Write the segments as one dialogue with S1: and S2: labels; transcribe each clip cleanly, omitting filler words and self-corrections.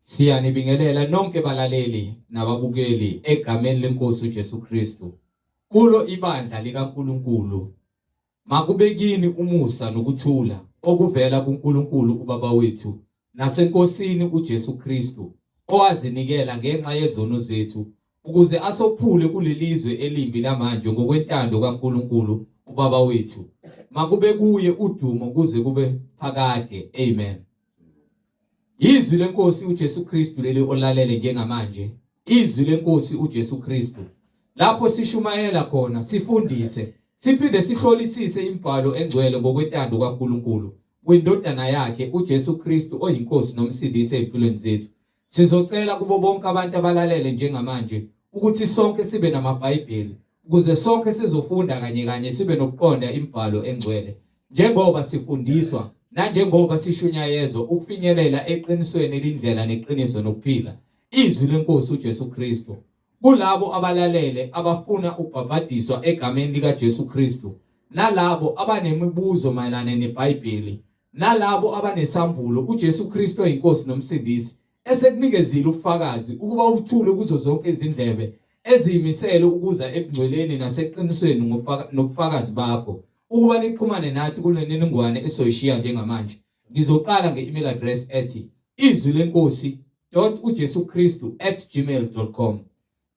S1: Siyanibingelela nonke balaleli nababukeli egameni lenkosi uJesu Kristu. Kulo ibandla likaNkuluNkulu makube kini umusa nokuthula okuvela kuNkulunkulu uBaba wethu naseNkosini uJesu Kristu owazinikela ngenxa yezono zethu ukuze asophule kulelizwe elimbi lamanje ngokwentando kaNkulunkulu uBaba wethu. Makube kuye udumo kuze kube phakade. Amen. Izwi lenkosi uJesu Kristu leli olalele njengamanje. Izwi lenkosi uJesu Kristu. Lapho sishumayela khona, sifundise, siphinde sihlolisise imibhalo engcwele ngokwentando kaNkulunkulu kwindodana yakhe uJesu Kristu oyinkosi nomsindisi ezimpilweni zethu. Sizocela kubo bonke abantu abalalele njengamanje ukuthi sonke sibe namaBhayibheli ukuze sonke sizofunda kanye kanye sibe nokuqonda imibhalo engcwele njengoba sifundiswa nanjengoba sishunyayezwa ukufinyelela eqinisweni elindlela neqiniso nokuphila izwi lenkosi uJesu Kristu kulabo abalalele abafuna ukubhabhadiswa egameni likaJesu Kristu nalabo abanemibuzo mayelana neBhayibheli nalabo abanesambulo uJesu Kristu oyinkosi nomsindisi esekunikezile ubufakazi ukuba ubuthule kuzo zonke izindlebe eziyimisele ukuza ebungcweleni naseqinisweni nobufakazi bakho ukuba nixhumane nathi kule niningwane esoyishiya njengamanje. Ngizoqala nge-email address ethi izwi lenkosi dot ujesu kristu at gmail dot com,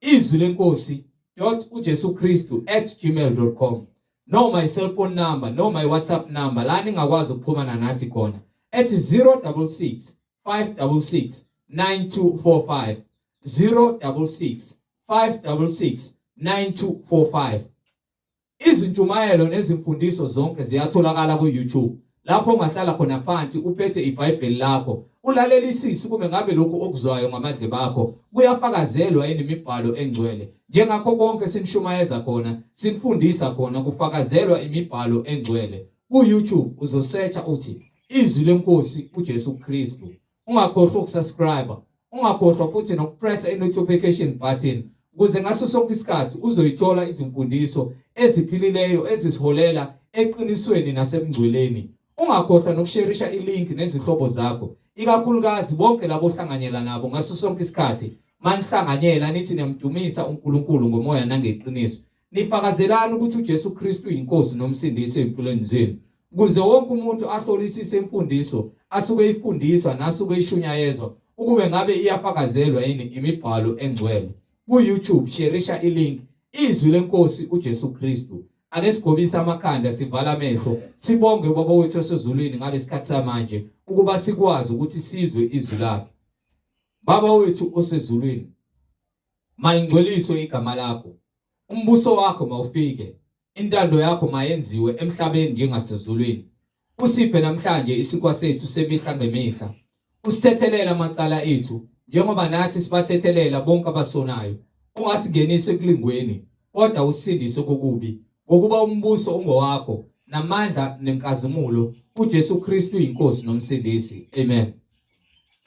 S1: izwi lenkosi dot ujesu kristu at gmail dot com, noma i-cellphone number noma i-WhatsApp number la ningakwazi ukuxhumana nathi khona ethi 066 566 9245, 066 566 9245. Izintshumayelo nezimfundiso zonke ziyatholakala ku-YouTube lapho ungahlala khona phansi uphethe iBhayibheli lakho ulalelisise kube ngabe lokhu okuzwayo ngamadlebe akho kuyafakazelwa yini imibhalo engcwele. Njengakho konke sinishumayeza khona, sinifundisa khona, kufakazelwa imibhalo engcwele. Ku-YouTube uzosearcha uthi Izwi leNkosi uJesu Kristu. Ungakhohlwa ukusubscribe, ungakhohlwa futhi nokupressa i-notification button ukuze ngaso sonke isikhathi uzoyithola izimfundiso eziphilileyo ezisiholela eqinisweni nasebungcweleni. Ungakhohlwa nokusherisha ilink nezihlobo zakho, ikakhulukazi bonke labo ohlanganyela nabo ngaso sonke isikhathi. Manihlanganyela nithi niyamdumisa uNkulunkulu ngomoya nangeqiniso. Nifakazelani ukuthi uJesu Kristu uyinkosi nomsindisi ezimpilweni zenu, ukuze wonke umuntu ahlolisise imfundiso asuke eyifundiswa nasuke eyishunyayezwa ukube ngabe iyafakazelwa yini imibhalo engcwele. Ku-YouTube sherisha ilink Izwi leNkosi uJesu Kristu. Ake sigobise amakhanda sivala amehlo sibonge uBaba wethu osezulwini ngalesikhathi samanje ukuba sikwazi ukuthi sizwe izwi lakhe. Baba wethu osezulwini, malingcweliswe igama lakho. Umbuso wakho mawufike, intando yakho mayenziwe emhlabeni njengasezulwini. Usiphe namhlanje isinkwa sethu semihla ngemihla. Usithethelele amacala ethu njengoba nathi sibathethelela bonke abasonayo. Ungasingenisi ekulingweni, kodwa usisindise kokubi. Ngokuba umbuso ungowakho, namandla nenkazimulo, uJesu Kristu iNkosi nomsindisi. Amen.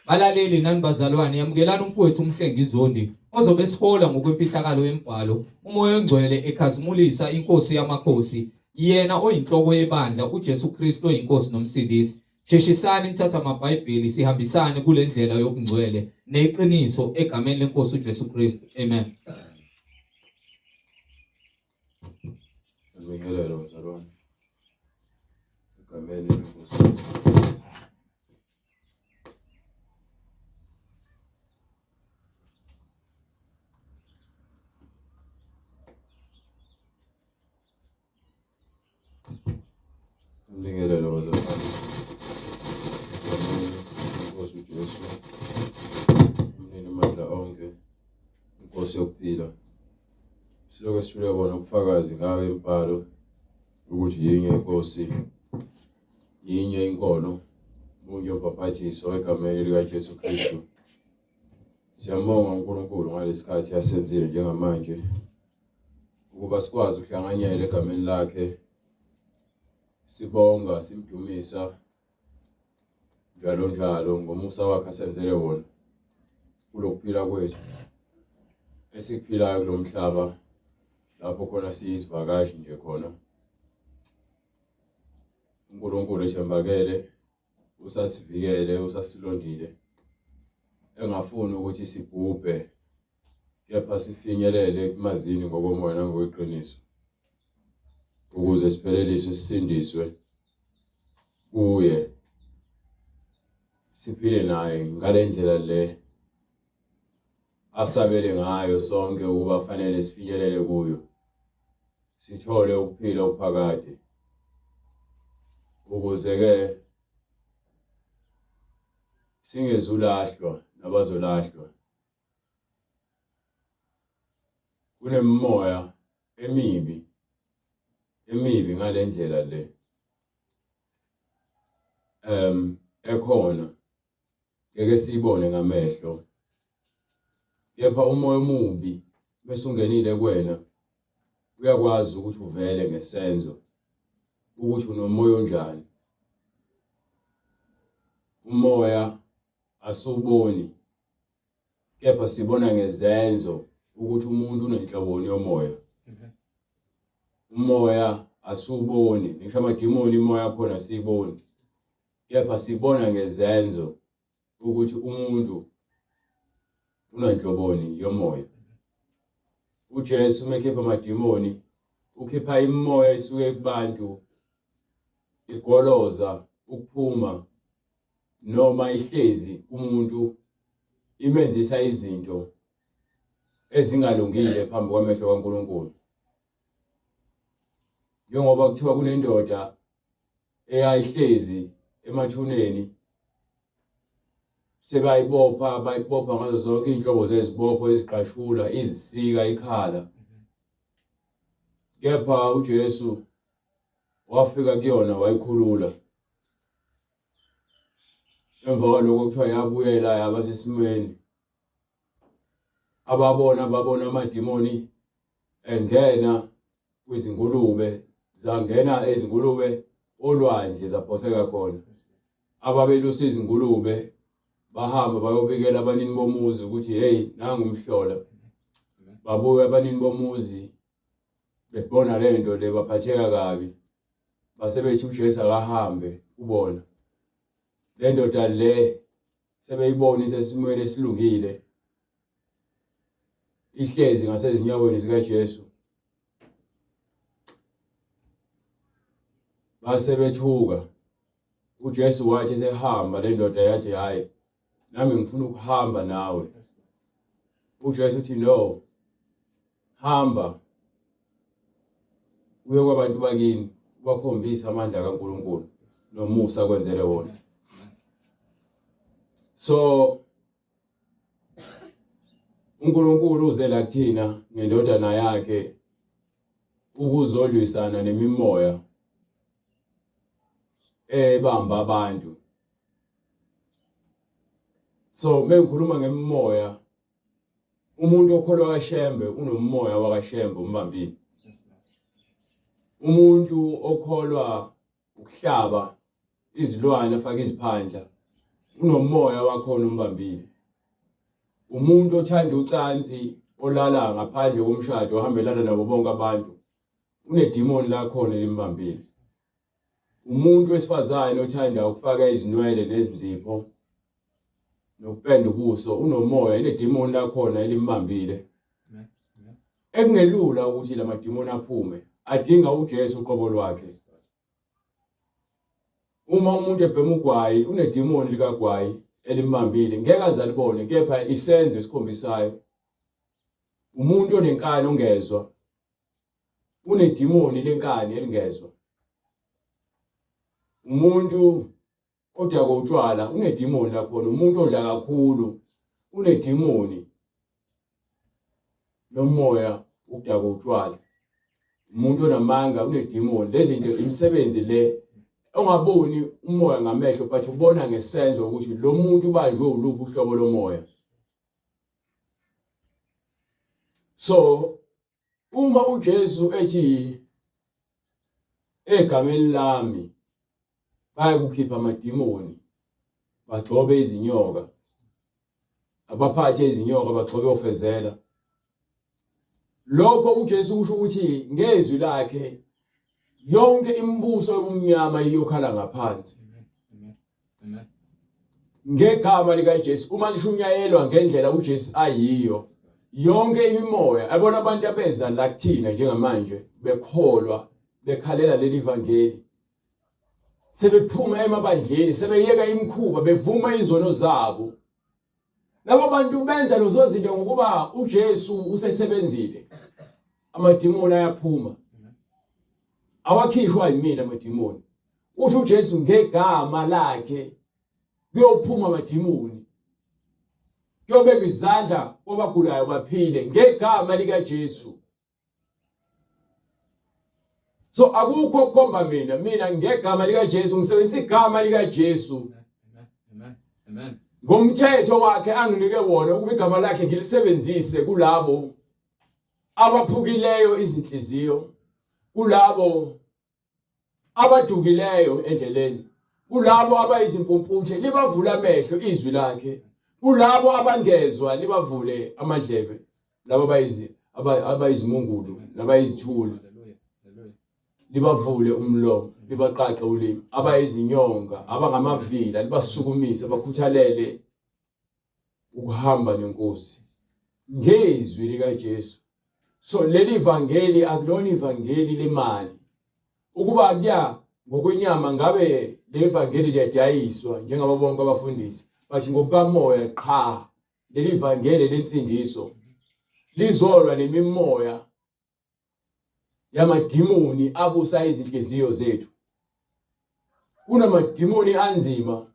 S1: Balaleli nani bazalwane, yamukelani umfowethu uMhlengi Zondi ozobe esihola ngokwemfihlakalo yemibhalo, uMoya oNgcwele ekhazimulisa iNkosi yamakhosi, yena oyinhloko yebandla, uJesu Kristu oyiNkosi noMsindisi. Sheshisani nithathe amaBhayibheli sihambisane kule ndlela yobungcwele neqiniso egameni lenkosi uJesu Kristu. Amen.
S2: Ngibingelele bazalwane. Egameni lenkosi uJesu. Ngibingelele bazalwane. Egameni lenkosi uJesu. Umnini mandla onke. Inkosi yokuphila. Silokhu sithule bona ubufakazi ngayo imibhalo ukuthi yinye inkosi yinye inkolo munye ubhaphathiso egameni likaJesu Kristu. Siyambonga uNkulunkulu ngalesikhathi asenzile njengamanje ukuba sikwazi ukuhlanganyela egameni lakhe sibonga simdumisa njalo njalo ngomusa wakhe asenzele wona kulokuphila kwethu esikuphilayo kulo mhlaba lapho khona siyizivakashi nje khona uNkulunkulu ethembakele usasivikele usasilondile. Engafuni ukuthi sibhubhe kepha sifinyelele ekumazini ngokomoya nangokweqiniso ukuze sipheleliswe sisindiswe kuye siphile naye ngale ndlela le asabele ngayo sonke ukuba fanele sifinyelele kuyo sithole ukuphila okuphakade ukuze ke singezulahlwa nabazolahlwa kunemimoya emibi emibi ngalendlela le ekhona ngeke siyibone ngamehlo kepha umoya omubi mesungenile kuwena uyakwazi ukuthi uvele ngesenzo ukuthi unomoya onjani umoya asiwuboni kepha sibona ngezenzo ukuthi umuntu unenhloboni yomoya umoya asiwuboni ngisho amadimoni imoya khona siyiboni kepha sibona ngezenzo ukuthi umuntu unanhloboni yomoya uJesu uma ekhipha amadimoni ukhipha imimoya isuke kubantu igoloza ukuphuma noma ihlezi kumuntu imenzisa izinto ezingalungile phambi kwamehlo kaNkulunkulu njengoba kuthiwa kunendoda eyayihlezi emathuneni sebayibopha bayibopha ngazo zonke iy'nhlobo zezibopho iziqashula izisika ikhala kepha uJesu wafika kuyona wayikhulula emva kwaloko kuthiwa yabuyela yaba sesimweni ababona babona amadimoni engena kwizingulube zangena izingulube olwandle zaphoseka khona ababelusa izingulube bahamba bayobikela abanini bomuzi ukuthi hey nangu umhlola babuya abanini bomuzi bebona le nto le baphatheka kabi base bethi uJesu akahambe kubona le ndoda le sebeyibona isesimweni esilungile ihlezi ngasezinyaweni zikaJesu base bethuka uJesu wathi sehamba le ndoda yathi hayi nami ngifuna ukuhamba nawe uJesu uthi no hamba uye kwabantu bakini ubakhombise amandla kaNkuluNkulu nomusa kwenzele wona so uNkulunkulu uze la kuthina ngendodana yakhe ukuzolwisana nemimoya ebamba abantu so mengikhuluma ngemimoya umuntu okholwa kaShembe unomoya wakaShembe umbambile umuntu okholwa ukuhlaba izilwane afake iziphandla unomoya wakhona umbambile umuntu othanda ucansi olala ngaphandle komshado ohambelana nabo bonke abantu unedimoni lakhona elimbambile Umuntu wesifazane othanda ukufaka izinwele nezinzipho nokupenda ubuso unomoya inedimoni lakhona elimbambile. Ekungelula ukuthi la madimoni aphume, adinga uJesu uqobo lwakhe. Uma umuntu ebhema ugwayi unedimoni likagwayi elimbambile, ngeke aze alibone kepha isenzo esikhombisayo. Umuntu onenkani ongezwa unedimoni lenkani elingezwa umuntu odakwa utshwala unedimoni lakhona umuntu odla kakhulu unedimoni lomoya ukudakwa utshwala umuntu onamanga unedimoni lezi zinto imisebenzi le ongaboni umoya ngamehlo but ubona ngesenzo ukuthi lo muntu ubanjwe uluphi uhlobo lomoya so Uma uJesu ethi egameni lami bayakukhipha amadimoni bagxobe izinyoka abaphathe izinyoka bagxobe ofezela lokho uJesu usho ukuthi ngezwi lakhe yonke imibuso yobumnyama iyokhala ngaphansi. Ngegama likaJesu uma lishunyayelwa ngendlela uJesu ayiyo yonke imimoya yabona abantu abeza la kuthina njengamanje bekholwa bekhalela leli vangeli sebephuma emabandleni sebeyeka imikhuba bevuma izono zabo. Labo bantu benza lezo zinto ngokuba uJesu usesebenzile. Amadimoni ayaphuma. Awakhishwa yimina amadimoni. Usho uJesu ngegama lakhe kuyophuma amadimoni. Kuyobekwa izandla kwabagulayo baphile ngegama likaJesu. So akukho ukukhomba mina, mina ngegama likaJesu ngisebenzisa igama likaJesu.
S1: Amen. Amen.
S2: Ngomthetho wakhe anginike wona ukuba igama lakhe ngilisebenzise kulabo abaphukileyo izinhliziyo, kulabo abadukileyo endleleni, kulabo abayizimpumputhe libavule amehlo izwi lakhe, kulabo abangezwa libavule amadlebe, labo abayizi abayizimungulu nabayizithulu libavule umlomo libaqaqe ulimi, abayizinyonga abangamavila libasukumise bakhuthalele ukuhamba nenkosi ngezwi likaJesu. So leli vangeli akulona ivangeli lemali. Ukuba kuya ngokwenyama ngabe le vangeli liyadayiswa njengabo bonke abafundisi, but ngokukamoya qha leli vangeli lensindiso lizolwa nemimoya yamadimoni abusa izinhliziyo zethu. Kunamadimoni anzima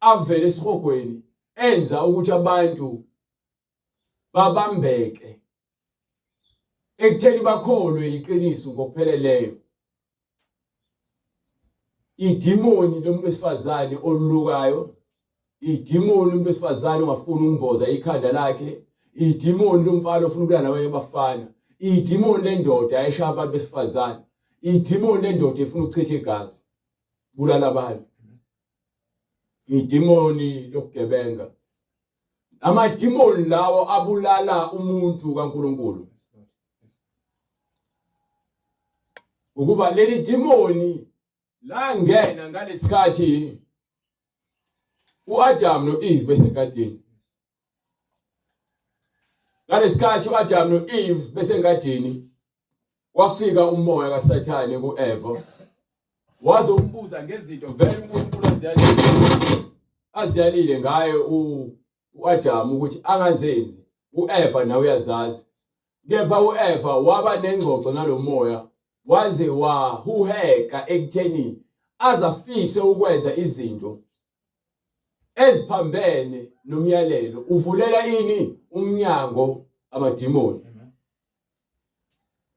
S2: avela esihogweni enza ukuthi abantu babambeke ekutheni bakholwe iqiniso ngokupheleleyo. Idimoni lomuntu wesifazane olulukayo, idimoni lomuntu wesifazane ongafuni ukumboza ikhanda lakhe, idimoni lomfana ofuna ukulala nabanye abafana, idimoni lendoda eshaya abantu besifazane, idimoni lendoda efuna ukuchitha igazi, bulala abantu, idimoni lokugebenga. Amadimoni lawo abulala umuntu kaNkulunkulu. Ukuba leli dimoni langena ngalesikhathi uAdam noEve besengadini. Ngalesikhathi uAdam noEve besengadini wafika umoya kaSathane kuEva wazombuza ngezinto vele uNkulunkulu aziyalile aziyalile ngaye uAdam ukuthi angazenzi. uEva nawe uyazazi. Kepha uEva waba nengxoxo nalomoya waze wahuheka ekutheni azafise ukwenza izinto eziphambene nomyalelo. Uvulela ini umnyango amadimoni.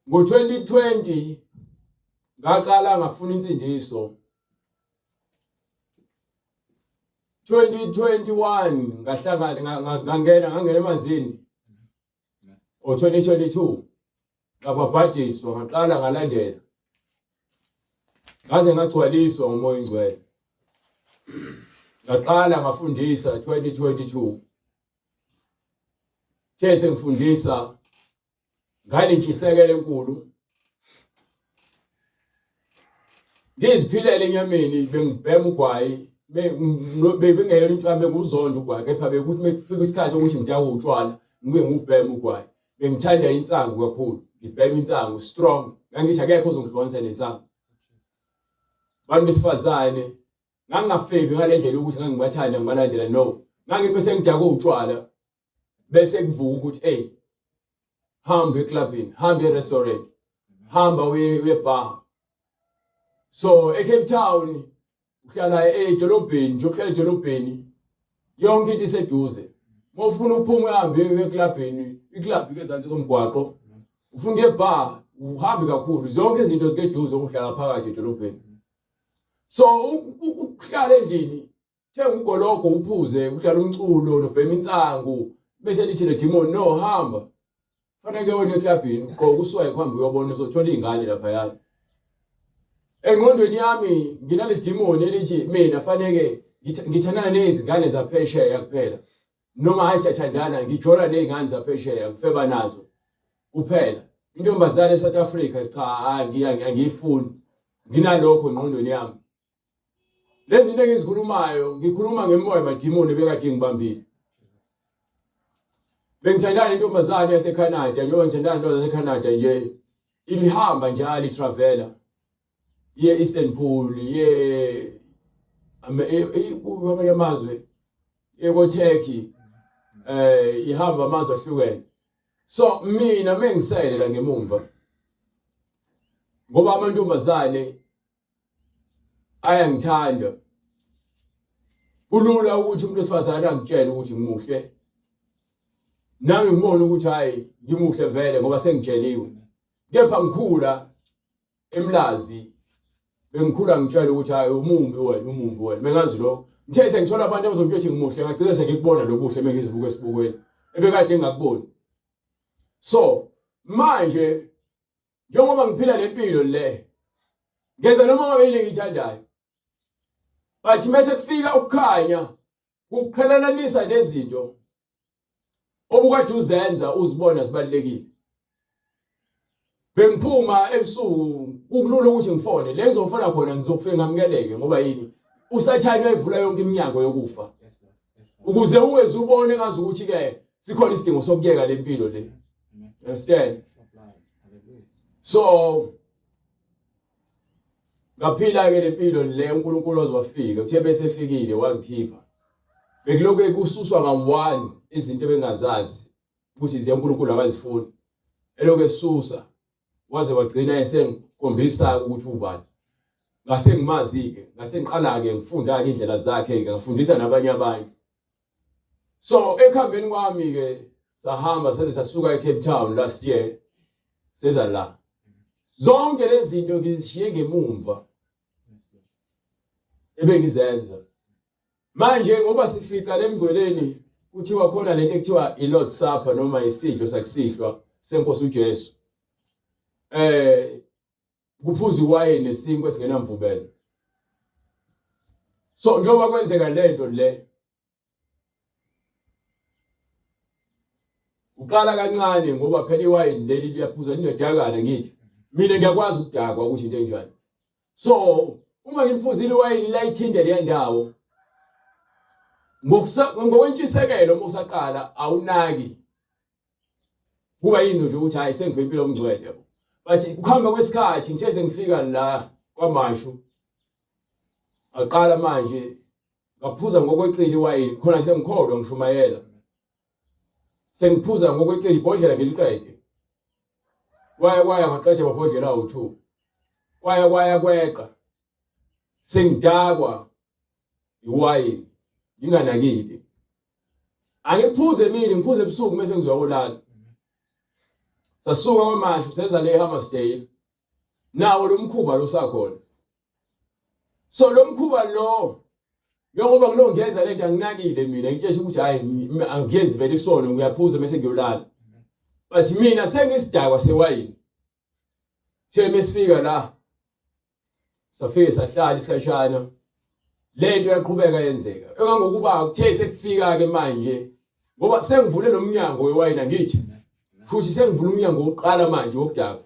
S2: Ngo-2020 ngaqala ngafuna insindiso. 2021 ngahlangana ngangena ngangena emanzini. Ngo-2022 ngabhabhadiswa ngaqala ngalandela ngaze ngagcwaliswa ngumoya ongcwele. Ngaqala ngafundisa 2022. The sengifundisa nganentshisekelo enkulu ngiziphilele enyameni bengibhema ugwayi bengeyona into yami benguzonda ugwayi kepha bekuthi mekufika isikhathi sokuthi ngidakwe utshwala ngibe ngubhema ugwayi bengithanda insangu kakhulu ngibhema insangu strong ngangithi akekho ozongihlukanisa nensangu abantu besifazane ngangingafebi ngale ndlela ukuthi ngangibathanda ngibalandela no ngangithi bese ngidakwe utshwala bese kuvuka ukuthi hey hamba eclubini hamba e-restaurant hamba uye uye bar. So eCape Town uhlala edolobheni nje uhlala edolobheni yonke into iseduze. Uma ufuna ukuphuma uhambe uye eclubini, iclub ikezansi komgwaqo. Ufuna ukuya ebar uhambe kakhulu, zonke izinto zikeduze ukuhlala phakathi edolobheni. So ukuhlala endlini thenga ugologo uphuze udlala umculo nobhema insangu bese lithi le demon no hamba fanele wena eklabhini ugqoke uswaye kuhambe uyobona uzothola izingane laphayana. Engqondweni yami nginale demon elithi mina faneke ngithandana nezingane zaphesheya kuphela noma hayi siyathandana ngijola nezingane zaphesheya ngifeba nazo kuphela. Intombazane eSouth Africa cha angiyifuni nginalokho engqondweni yami. Lezi zinto engizikhulumayo ngikhuluma ngemoya madimoni bekade ngibambile. Bengithandana nentombazane yaseCanada, njengoba ngithandana nentombazane yaseCanada nje ibihamba njalo itravela iye Istanbul, iye kwamanye amazwe, iye ko-Turkey, ihamba amazwe ahlukene. So mina mengisele la ngemumva ngoba amantombazane ayangithanda, kulula ukuthi umuntu wesifazane angitshele ukuthi ngimuhle, nami ngibone ukuthi hayi ngimuhle vele ngoba sengitsheliwe. Kepha ngikhula eMlazi bengikhula ngitshela ukuthi hayi umumbi wena, umumbi wena, bengazi lokho. Ngithe sengithola abantu abazongitshela ukuthi ngimuhle, ngagcina sengikubona lobuhle mengizibuka esibukweni ebekade ngingakuboni. So manje njengoba ngiphila lempilo le, ngenza noma ngabe yini engiyithandayo, but mase kufika ukukhanya kuqhelelanisa nezinto obukade uzenza uzibona zibalulekile. Bengiphuma ebusuku kukulula ukuthi ngifone le ngizofona khona, ngizokufika ngamukeleke ngoba yini, uSathane uyayivula yonke iminyango yokufa ukuze ungeze ubone ngazi ukuthi ke sikhona isidingo sokuyeka lempilo le. Understand? So ngaphila ke lempilo le, uNkulunkulu wazowafika uthe bese efikile wangikhipha. Bekulokhu kususwa nga-one izinto ebengazazi ukuthi ziya uNkulunkulu akazifuni, elokhu esusa waze wagcina esengikhombisa ukuthi ubani. Ngase ngimazi-ke, ngase ngiqala-ke ngifunda-ke indlela zakhe-ke, ngafundisa nabanye abantu. So ekuhambeni kwami-ke sahamba saze sasuka e-Cape Town last year seza la. Zonke lezi zinto ngizishiye ngemumva ebengizenza. Manje ngoba sifica lemngcweleni kuthiwa khona lento ekuthiwa i-Lord's Supper noma isidlo sakusihlwa senkosi uJesu. Kuphuza iwayini nesinkwa esingenamvubelo. So njengoba kwenzeka lento le, uqala kancane ngoba phela iwayini leli liyaphuza linodakana, ngithi mina ngiyakwazi ukudakwa ukuthi into enjani. So uma ngiliphuzile iwayini layithinte leya ndawo ngokwentshisekelo, uma usaqala awunaki, kuba yinto nje ukuthi hayi sengiphila impilo omngcwele yabo. But kuhamba kwesikhathi ngithe sengifika la kwaMashu, aqala manje ngaphuza ngokweqile iwayini khona, sengikholwa ngishumayela, sengiphuza ngokweqile ibhodlela ngiliqede, kwaya kwaya ngaqeda amabhodlela awu-2, kwaya kwaya kweqa, sengidakwa iwayini nginganakile. Angiphuze emini, ngiphuze ebusuku mase ngizoya kolala. Sasuka kwaMashu seza le Hammersdale, nawo lo mkhuba lo sakhona. So lo mkhuba lo njengoba ngilo ngiyenza lento anginakile mina, ngitshela ukuthi hayi angiyenzi vele isono, ngiyaphuza bese ngiyolala, but mina sengisidakwa sewayini. Sithe mesifika la safike sahlala isikhashana, lento yaqhubeka yenzeka engangokuba kuthe sekufika ke manje ngoba sengivule lo mnyango wewayini, angithi futhi sengivule umnyango wokuqala manje wokudakwa,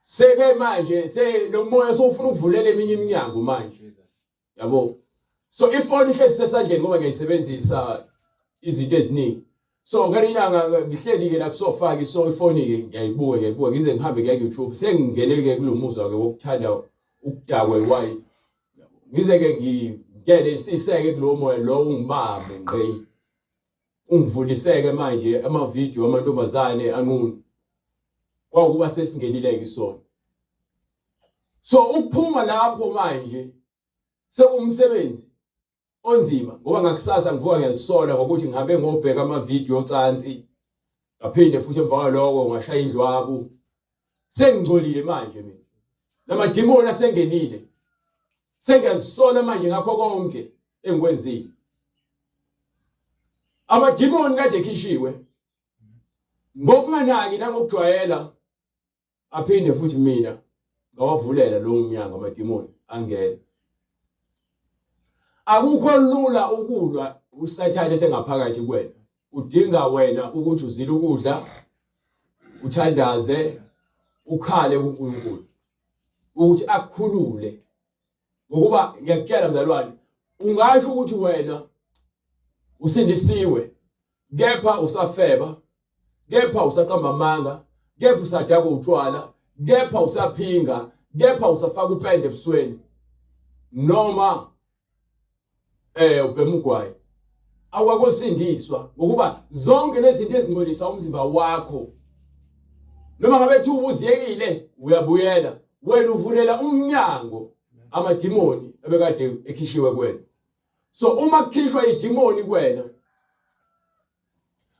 S2: seke manje se lo moya sowufuna ukuvulela eminye iminyango manje yabo. So ifoni ihlezi sesandleni ngoba ngiyayisebenzisa izinto eziningi. So ngelinye ilanga ngihleli ke la kusofa ke, so ifoni ke ngiyayibuka ngiyayibuka ngize ngihambe ngiya ku-YouTube, sengingene ke kulomuzwa ke wokuthanda ukudakwa iwayini, ngize ke ngingene isiseke kulowo moya lo ungibambe ngqi, ungivuliseke manje amavidiyo amantombazane anqunu, kwakuba sesingenile ke isona. So ukuphuma lapho manje sekuwumsebenzi onzima ngoba ngakusasa ngivuka ngiyazisola ngokuthi ngihambe ngobheka amavidiyo ocansi, ngaphinde futhi emva kwaloko ngashaya indlwabu, sengingcolile manje mina, namadimoni asengenile, sengiyazisola manje ngakho konke engikwenzile. Amadimoni kade ekhishiwe ngokunganaki nangokujwayela, aphinde futhi mina ngawavulela lowo mnyango, amadimoni angena. Akukho lula ukulwa uSathane esengaphakathi kuwena, udinga wena ukuthi uzile ukudla, uthandaze, ukhale kuNkulunkulu ukuthi akukhulule. Ngokuba ngiyakutshela mzalwane, ungasho ukuthi wena usindisiwe kepha usafeba, kepha usaqamba amanga, kepha usadakwa utshwala, kepha usaphinga, kepha usafaka upende ebusweni noma ubhema ugwayi, awakosindiswa, ngokuba zonke lezi zinto ezingcolisa umzimba wakho, noma ngabe kuthiwa ubuziyekile, uyabuyela wena uvulela umnyango amadimoni ebekade ekhishiwe kuwena. So uma kukhishwa idimoni kuwena,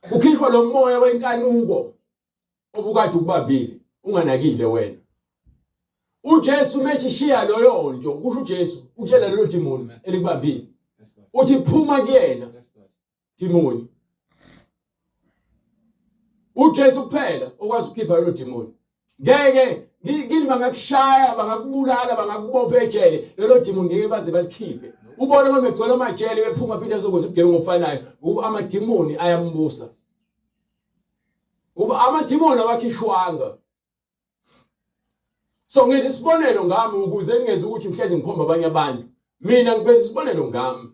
S2: kukhishwa lo moya wenkanuko obukade ukubambile unganakile wena. uJesu methi shiya loyo nto, kusho uJesu utshela lelo dimoni elikubambile, uthi phuma kuyena dimoni. uJesu kuphela okwazi ukukhipha lelo dimoni. Ngeke kini bangakushaya, bangakubulala, bangakubopha ejele, lelo dimoni ngeke baze balikhiphe. Ubona uma begcwele amajele bephuma phinde azokwenza ubugebengu obufanayo, ngoba amadimoni ayambusa. Ngoba amadimoni awakhishwanga. So ngenza isibonelo ngami ukuze ngingeze ukuthi ngihlezi ngikhomba abanye abantu. Mina ngikwenza isibonelo ngami.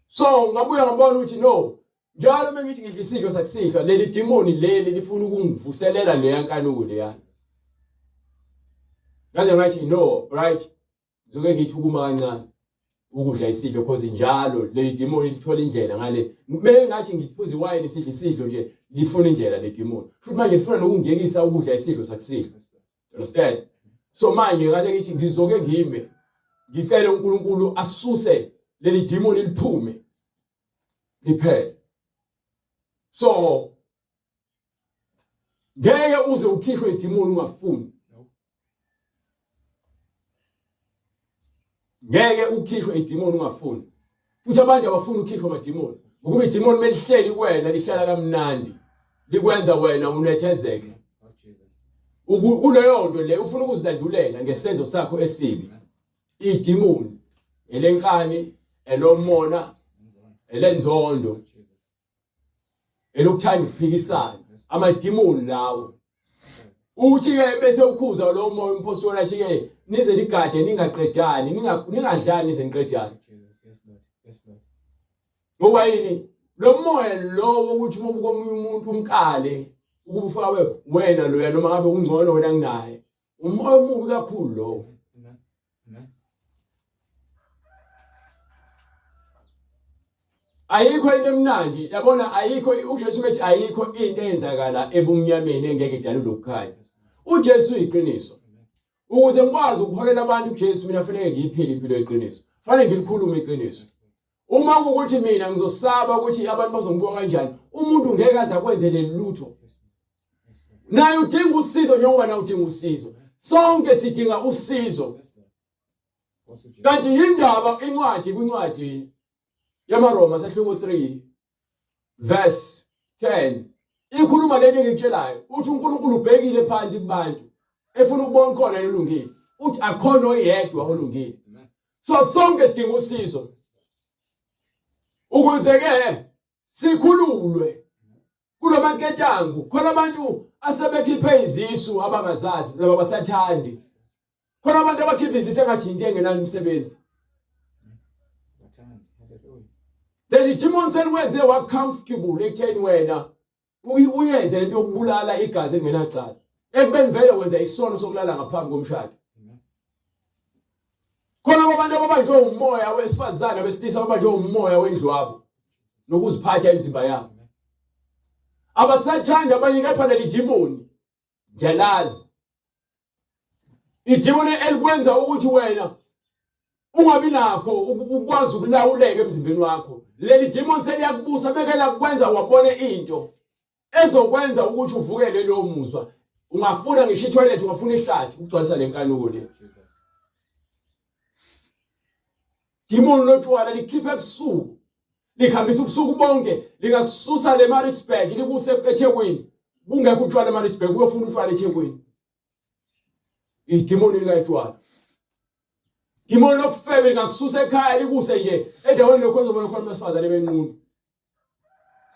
S2: So ngabuya ngabona ukuthi no, njalo uma ngithi ngidla isidlo sakusihlwa, leli dimoni leli lifuna ukungivuselela leya nkanuko leyana. Ngaze ngathi no, right, ngizoke ngithi ukuma kancane ukudla isidlo, cause njalo leli dimoni lithola indlela ngale. Mengathi ngiphuza iwayini sidla isidlo nje, lifuna indlela le dimoni. Futhi manje lifuna nokungiyekisa ukudla isidlo sakusihlwa. Understand? So manje ngase ngithi ngizoke ngime ngicele uNkulunkulu asuse leli demon liphume liphele. So ngeke uze ukhishwe idemon ungafuni. Ngeke ukhishwe idemon ungafuni. Futhi abantu abafuni ukukhishwa amademoni, ngokuba idemoni melihleli kuwena lihlala kamnandi, likwenza wena unethezeke kuleyo nto le ufuna ukuzilandulela ngesenzo sakho esibi. Idemoni elenkani, elomona, elenzondo, elokuthanda ukuphikisana, amadimoni lawo. Uthi-ke bese ukhuza lowo moya umpostoli athi-ke nize nigade ningaqedani, ningadlani nize niqedane. Ngoba yini? Lo moya lowo ukuthi uma ubuka omunye umuntu umkale ukuba ufakwe wena loya, noma ngabe ungcono wena kunaye, umoya omubi kakhulu lowo. Ayikho into emnandi, yabona, ayikho. UJesu bethi ayikho into eyenzakala ebumnyameni engeke idalule ukukhanya. UJesu uyiqiniso. Ukuze ngikwazi ukuholela abantu kuJesu, mina fanele ngiyiphile impilo yeqiniso, fanele ngilikhulume iqiniso. Uma kuwukuthi mina ngizosaba ukuthi abantu bazongibuka kanjani, umuntu ngeke aze akwenzele lutho. Naye udinga usizo njengoba nawe udinga usizo. Sonke sidinga usizo. Kanti yindaba incwadi kwincwadi yamaRoma sahluko 3 verse 10 ikhuluma lento engikutshelayo, uthi uNkulunkulu ubhekile phansi kubantu efuna ukubona khona elungile, uthi akhona oyedwa olungile. So sonke sidinga usizo ukuze ke sikhululwe kulomanketangu. Khona abantu asebekhiphe izisu abangazazi, laba basathandi. Khona abantu abakhipha izisu engathi into engenani umsebenzi. Leli demon selikwenze wa comfortable ekutheni wena uyenze lento yokubulala igazi engenacala, ekubeni vele wenza isono sokulala ngaphambi komshado. Khona abantu ababanjwe umoya wesifazane, abesilisa ababanjwe umoya wendlwabo nokuziphatha imizimba yabo, abasathanda abanye, kepha leli demoni ngiyalazi, idimoni elikwenza ukuthi wena ungabi nakho ukwazi ukulawuleka emzimbeni wakho. Leli demon seliyakubusa, beke lakwenza wabone into ezokwenza ukuthi uvukele lowo muzwa. Ungafuna ngisho i-toilet, ungafuna ihlathi ukugcwalisa le nkanuko le. Demon lotshwala likhipha ebusuku, likhambisa ubusuku bonke, lingakususa le Maritzburg likuse eThekwini. Kungekho utshwala eMaritzburg, uyofuna utshwala eThekwini. Idimoni likatshwala, dimoni lokufebe lingakususa ekhaya likuse nje endaweni lokho ozobona khona abesifazane benqunu.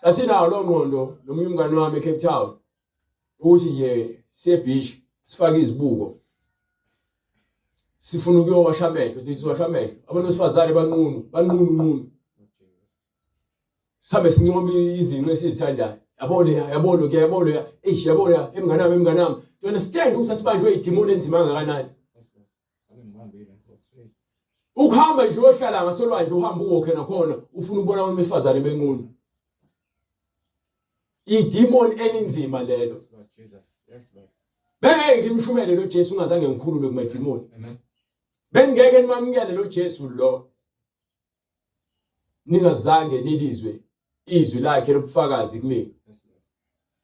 S2: Sasinawo lo ngqondo nomunye umngane wami eCape Town ukuthi nje siye beach sifake izibuko. Sifuna ukuyowasha amehlo, siwasha amehlo. Abantu besifazane banqunu, banqunu nqunu. Sihambe sincoma izinqe esizithandayo. Yabo leya, yabo lo, yabo leya, eish yabo leya, emnganami emnganami. Do you understand ukuthi sasibanjwe idimoni enzima kangakanani? Ukuhamba nje uyohlala ngasolwandle uhambe uwokhe nakhona ufuna ukubona abantu besifazane benqunu. Idemon elinzima lelo. Bengeke ngimshumele lo Jesu ungazange ngikhululwe kumadimoni. Bengeke nimamukele lo Jesu lo. Ningazange nilizwe izwi lakhe lobufakazi kumina.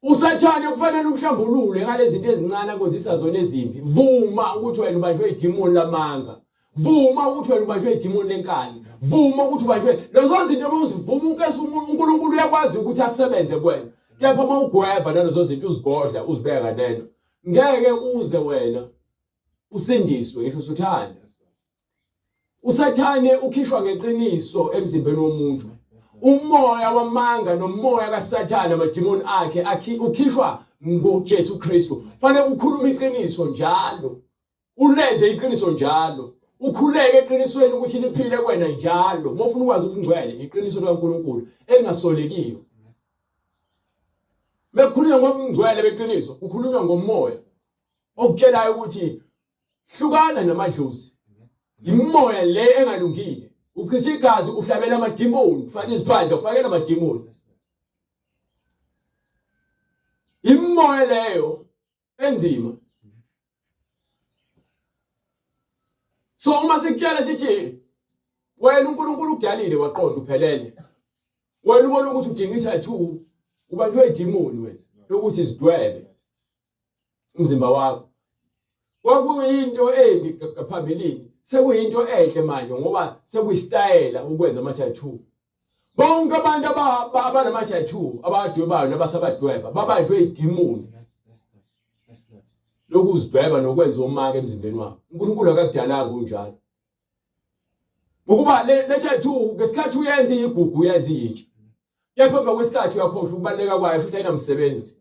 S2: USathane kufanele umhlambulule ngalezi zinto ezincane akwenzisa zona ezimbi. Vuma ukuthi wena ubanjwe idimoni lamanga. Vuma ukuthi wena ubanjwe idimoni lenkani. Vuma ukuthi ubanjwe lezo zinto uma uzivuma uNkosi uNkulunkulu uyakwazi ukuthi asebenze kuwena. Kepha uma ugweva nalezo zinto uzigodla uzibeka neno. Ngeke uze wena usindiswe ngisho usuthanda. USathane ukhishwa ngeqiniso emzimbeni womuntu. Umoya wamanga nomoya kaSathane amadimoni akhe akhi ukhishwa ngoJesu Kristu. Fanele ukhulume iqiniso njalo. Ulenze iqiniso njalo. Ukhuleke eqinisweni ukuthi liphile kuwena njalo. Uma ufuna ukwazi ubungcwele, iqiniso likaNkulunkulu elingasolekiyo. Mekukhulunywa ngobungcwele beqiniso, kukhulunywa ngomoya okutshelayo ukuthi hlukana namadlozi imoya le engalungile uchitha igazi uhlabela amadimoni ufaka iziphandla ufakela amadimoni imoya leyo enzima so uma sikutshela sithi wena uNkulunkulu ukudalile waqonda uphelele wena ubona ukuthi udinga i-tattoo ubanjwe idimoni wena lokuthi zidwebe umzimba wakho kwakuyinto embi phambilini sekuyinto enhle manje ngoba sekuyisitayela ukwenza ama-tattoo bonke abantu abanama-tattoo abadwebayo nabasabadweba babanjwe idimoni lokuzidweba nokwenza omaka emzimbeni wabo uNkulunkulu akakudalanga unjalo Ngokuba le le tattoo ngesikhathi uyenza iyigugu uyenza iyintsha. Kepha emva kwesikhathi uyakhohlwa ukubaluleka kwayo futhi ayinamsebenzi.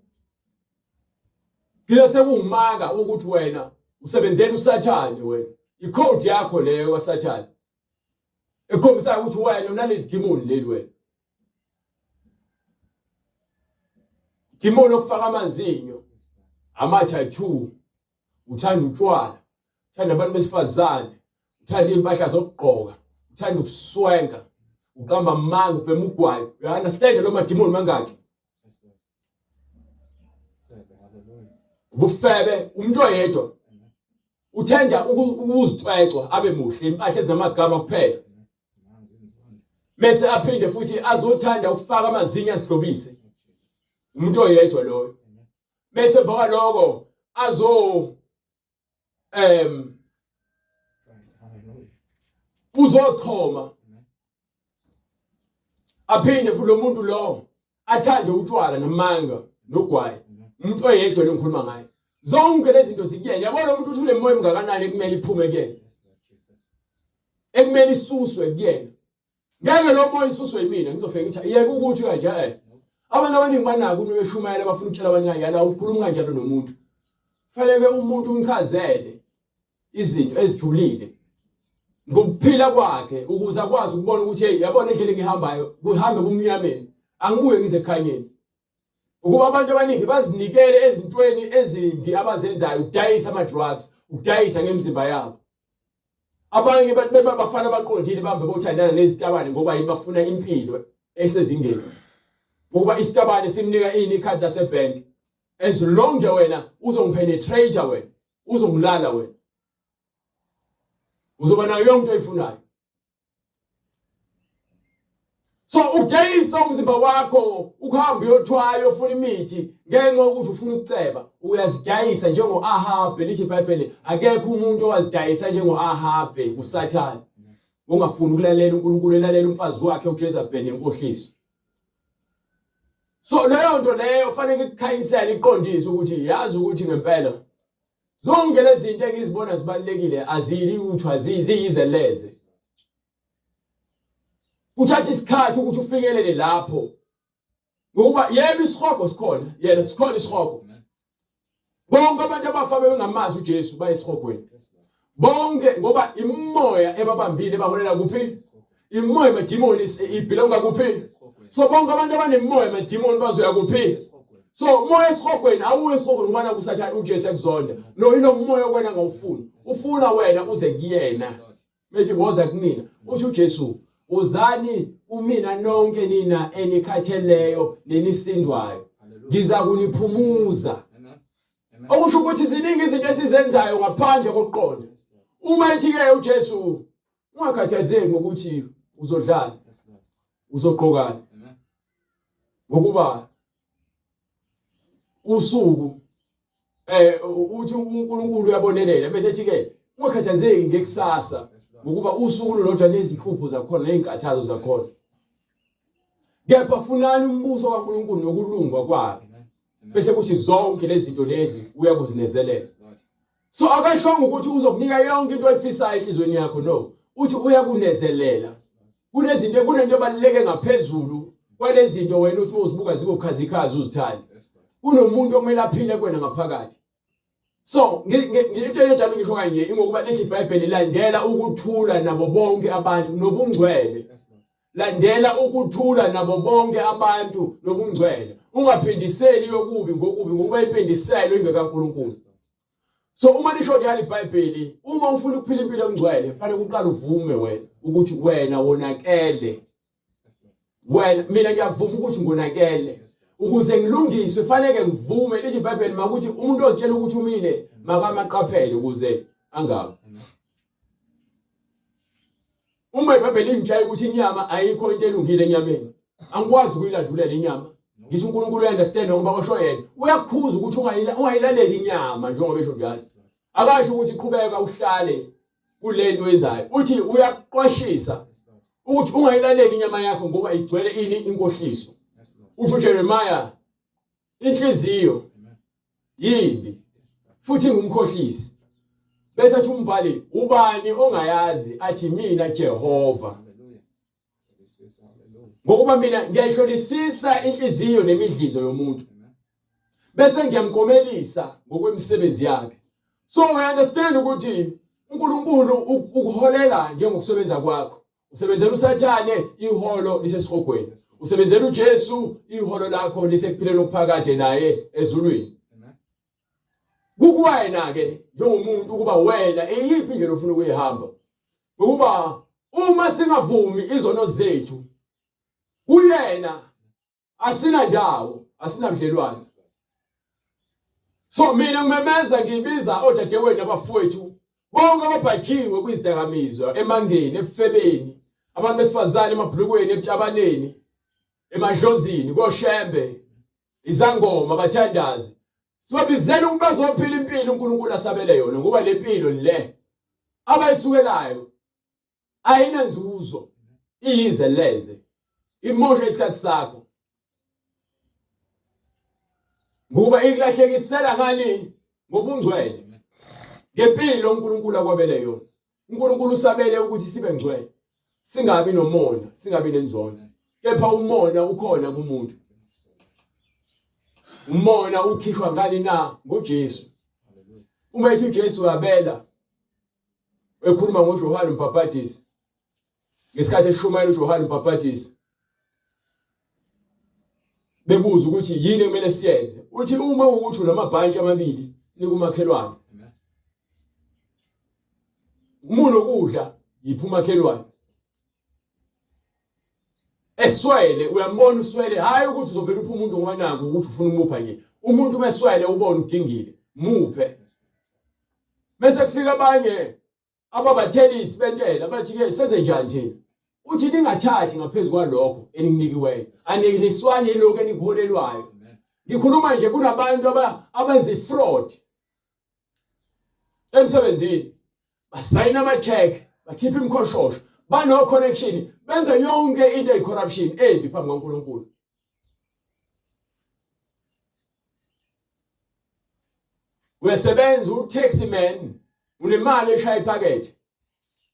S2: Gcina sekungumaka ukuthi wena usebenzela uSathane wena. Icode yakho leyo kaSathane. Ekhombisayo ukuthi wena unaleli demon leli wena. Demon okufaka amazinyo ama-tattoo uthanda utshwala uthanda abantu besifazane uthanda iy'mpahla zokugqoka uthanda ukuswenka uqamba amanga ubhema ugwayi uya-understand lo madimoni mangaki ubufebe umuntu oyedwa uthanda ukuzicwecwa abe muhle impahla ezinamagama kuphela bese aphinde futhi azothanda ukufaka amazinyo azihlobise umuntu oyedwa loyo bese emva kwaloko azo em uzochoma aphinde futhi lo muntu lo athande utshwala namanga nogwayi umuntu oyedwa lo ngikhuluma ngaye zonke lezi zinto zikuyena yabona umuntu uthi unemoya emngakanani ekumele iphume kuyena ekumele isuswe kuyena Ngeke lo moya ususwe yimina ngizofike ngithi yeka ukuthi kanje eh. Abantu abaningi banako uma beshumayela bafuna ukutshela abantu kanjalo awukhulumi kanjalo nomuntu. Fanele umuntu umchazele izinto ezijulile ngokuphila kwakhe ukuze akwazi ukubona ukuthi hey yabona indlela engihambayo kuhambe kumnyameni angibuye ngize ekukhanyeni ukuba abantu abaningi bazinikele ezintweni ezimbi abazenzayo ukudayisa ama-drugs ukudayisa ngemizimba yabo abanye bafana abaqondile bambe bothandana nezitabane ngoba yini bafuna impilo esezingeni ngoba isitabane simnika ini ikhadi lasebhenki as long nje wena uzongipenetrate wena uzongilala wena uzoba nayo yonke into oyifunayo So udayisa umzimba wakho ukuhamba uyothwala uyofuna imithi ngenxa yokuthi ufuna ukuceba uyazidayisa njengo-Ahabe lithi iBhayibheli akekho umuntu owazidayisa njengo-Ahabe uSathane ungafuni ukulalela uNkulunkulu elalela umfazi wakhe uJezebel nenkohliso so leyo nto leyo fanele ikukhanyisele iqondise ukuthi yazi ukuthi ngempela zonke lezi zinto engizibona zibalulekile azilutho aziyize leze Kuthatha isikhathi ukuthi ufikelele lapho. Ngokuba yebo isihogo sikhona, yena sikhona isihogo. Bonke abantu abafa bengamazi uJesu bayesihogweni. Bonke ngoba imoya ebabambile baholela kuphi? Imoya emadimoni ibhilonga kuphi? So bonke abantu abanemoya emadimoni bazoya kuphi? So moya esihogweni awuye esihogweni ngoba naku usathane uJesu ekuzonda. No ilo moya wena ngawufuni. Ufuna wena uze kuyena. Methi woza kumina. Uthi uJesu uzani kumina nonke nina enikhatheleyo nenisindwayo. Ngiza kuniphumuza. Okusho ukuthi ziningi izinto esizenzayo ngaphandle kokuqonda. Uma ethi ke uJesu ungakhathazeki ngokuthi uzodlala, uzogqokani. Ngokuba usuku uthi uNkulunkulu uyabonelela bese ethi ke ungakhathazeki ngekusasa ngokuba usuku lulodwa nezinhlupho zakhona nezinkathazo zakhona. Kepha funani umbuso kaNkulunkulu nokulungwa kwakhe. Bese kuthi zonke lezi zinto lezi uyakuzinezelela. So akashongo ukuthi uzokunika yonke into oyifisayo enhlizweni yakho no. Uthi uyakunezelela. Kunezinto kunento ebaluleke ngaphezulu kwalezinto wena uthi uzibuka zibukhazikhazi uzithande. Kunomuntu okumele aphile kuwena ngaphakathi. So ngitshele njalo ngisho kanje ingokuba lithi iBhayibheli landela ukuthula nabo bonke abantu nobungcwele. Landela ukuthula nabo bonke abantu nobungcwele. Ungaphindiseli okubi ngokubi ngokuba impindiselo ingekaNkulunkulu. So uma lisho njalo iBhayibheli, uma ufuna ukuphila impilo engcwele, fanele uqale uvume wena ukuthi wena wonakele. Wena mina ngiyavuma ukuthi ngonakele. Ukuze ngilungiswe fanele ngivume lithi iBhayibheli makuthi umuntu ozitshela ukuthi umile makamaqaphele ukuze angawi. Uma iBhayibheli ingitshela ukuthi inyama ayikho into elungile enyameni, angikwazi ukuyilandulela inyama. Ngisho uNkulunkulu uya-understand ngoba osho yena uyakukhuza ukuthi ungayilaleli inyama njengoba esho njalo. Akasho ukuthi qhubeka uhlale kule nto oyenzayo. Uthi uyakuqwashisa ukuthi ungayilaleli inyama yakho ngoba igcwele ini inkohliso. Uthi uJeremiah inhliziyo yimbi futhi ingumkhohlisi bese athi umbhali ubani ongayazi athi mina Jehova ngokuba mina ngiyayihlolisisa inhliziyo nemidlinzo yomuntu bese ngiyamkomelisa ngokwemisebenzi yakhe. So we understand ukuthi uNkulunkulu ukuholela njengokusebenza kwakho. Usebenzela uSathane iholo lisesihogweni. Usebenzela uJesu iholo lakho lisekuphileni okuphakade naye ezulwini. Kukuwena ke njengomuntu ukuba wena eyiphi indlela ofuna ukuyihamba. Ngokuba uma singavumi izono zethu kuyena asinandawo, asinabudlelwane. So mina ngimemeza ngibiza odadewenu nabafowethu bonke ababhakiwe kwizidakamizwa, emangeni, ebufebeni, abantu besifazane emabhlukweni, ebutabaneni, emadlozini, koshembe, izangoma, abathandazi. Sibabizela ukuba bazophila impilo uNkulunkulu asabele yona ngoba le mpilo le abayisukelayo ayinanzuzo, iyize leze, imosha isikhathi sakho ngoba ikulahlekisela ngani ngobungcwele ngempilo uNkulunkulu akwabele yona. uNkulunkulu usabele ukuthi sibe ngcwele, singabi nomona, singabi nenzondo. Kepha umona ukhona kumuntu. Umona ukhishwa ngani na? NgoJesu. Uma ethi uJesu uyabela ekhuluma ngoJohane uMbhabhadisi ngesikhathi eshumayela uJohane uMbhabhadisi bebuza ukuthi yini ekumele siyenze, uthi uma ukuthi unamabhantshi amabili nikumakhelwane, uma unokudla yiphi umakhelwane eswele, uyambona uswele, hhayi ukuthi uzovela uphe umuntu ngoba naku ukuthi ufuna ukumupha nje. Umuntu uma eswele ubona udingile, muphe. Bese kufika abanye ababathelisi bentela bathi-ke senze njani thina? Uthi ningathathi ngaphezu kwalokho enikunikiweyo, anikiniswani yilokhu enikuholelwayo. Ngikhuluma nje kunabantu abenza i-fraud emsebenzini, basayina ama-check, bakhipha imikhoshosho, bano-connection, benza yonke into eyi-corruption embi phambi kukaNkulunkulu. Uyasebenza u-taxi man, unemali eshaya iphakethe,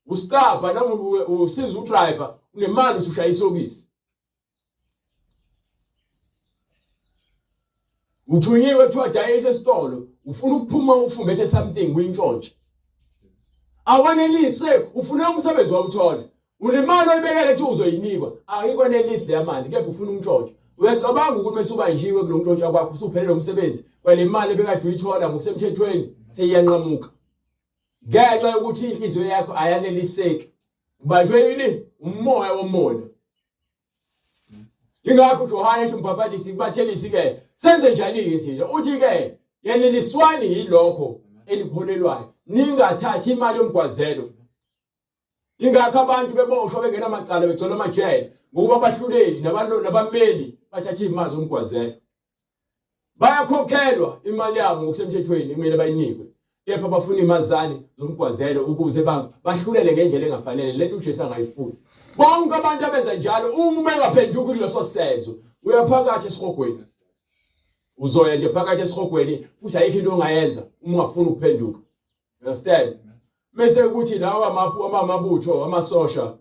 S2: usicabha noma usiza udriver, unemali uthi ushaya isokisi. Uthunyiwe kuthiwa dayisa esitolo, ufuna ukuphuma ufumbethe something uyintshontshe. Awaneliswe ufuna umsebenzi wawuthola. Unemali oyibekele ethi uzoyinikwa, ayikwanelisi leya mali kepha ufuna umntshontsho. Uyacabanga ukuthi mase ubanjiwe kulo mntshontsho kwakho usuphelele umsebenzi, kwale mali ebekade uyithola ngokusemthethweni seyiyanqamuka. Ngenxa yokuthi inhliziyo yakho ayaneliseki. Ubanjwe yini? Umoya womona. Ingakho uJohane esho umbhabhatisi kubathelisi ke senze njani ke thina? Uthi ke yeneliswani yilokho enikholelwayo. Ningathathi imali yomgwazelo. Ingakho abantu beboshwa bengenamacala begcwele amajele ngokuba abahluleli nabameli bathatha izimali zomgwazelo. Bayakhokhelwa imali yabo ngokusemthethweni kumele bayinikwe. Kepha bafuna imali zani zomgwazelo ukuze bahlulele ngendlela engafanele lento uJesu angayifuni. Bonke abantu abenza njalo uma bengaphenduki kuleso senzo uyaphakathi esihogweni. Uzoya nje phakathi esihogweni futhi ayikho into ongayenza uma ungafuni ukuphenduka. Understand? Bese kuthi lawa amaphu amabutho amasosha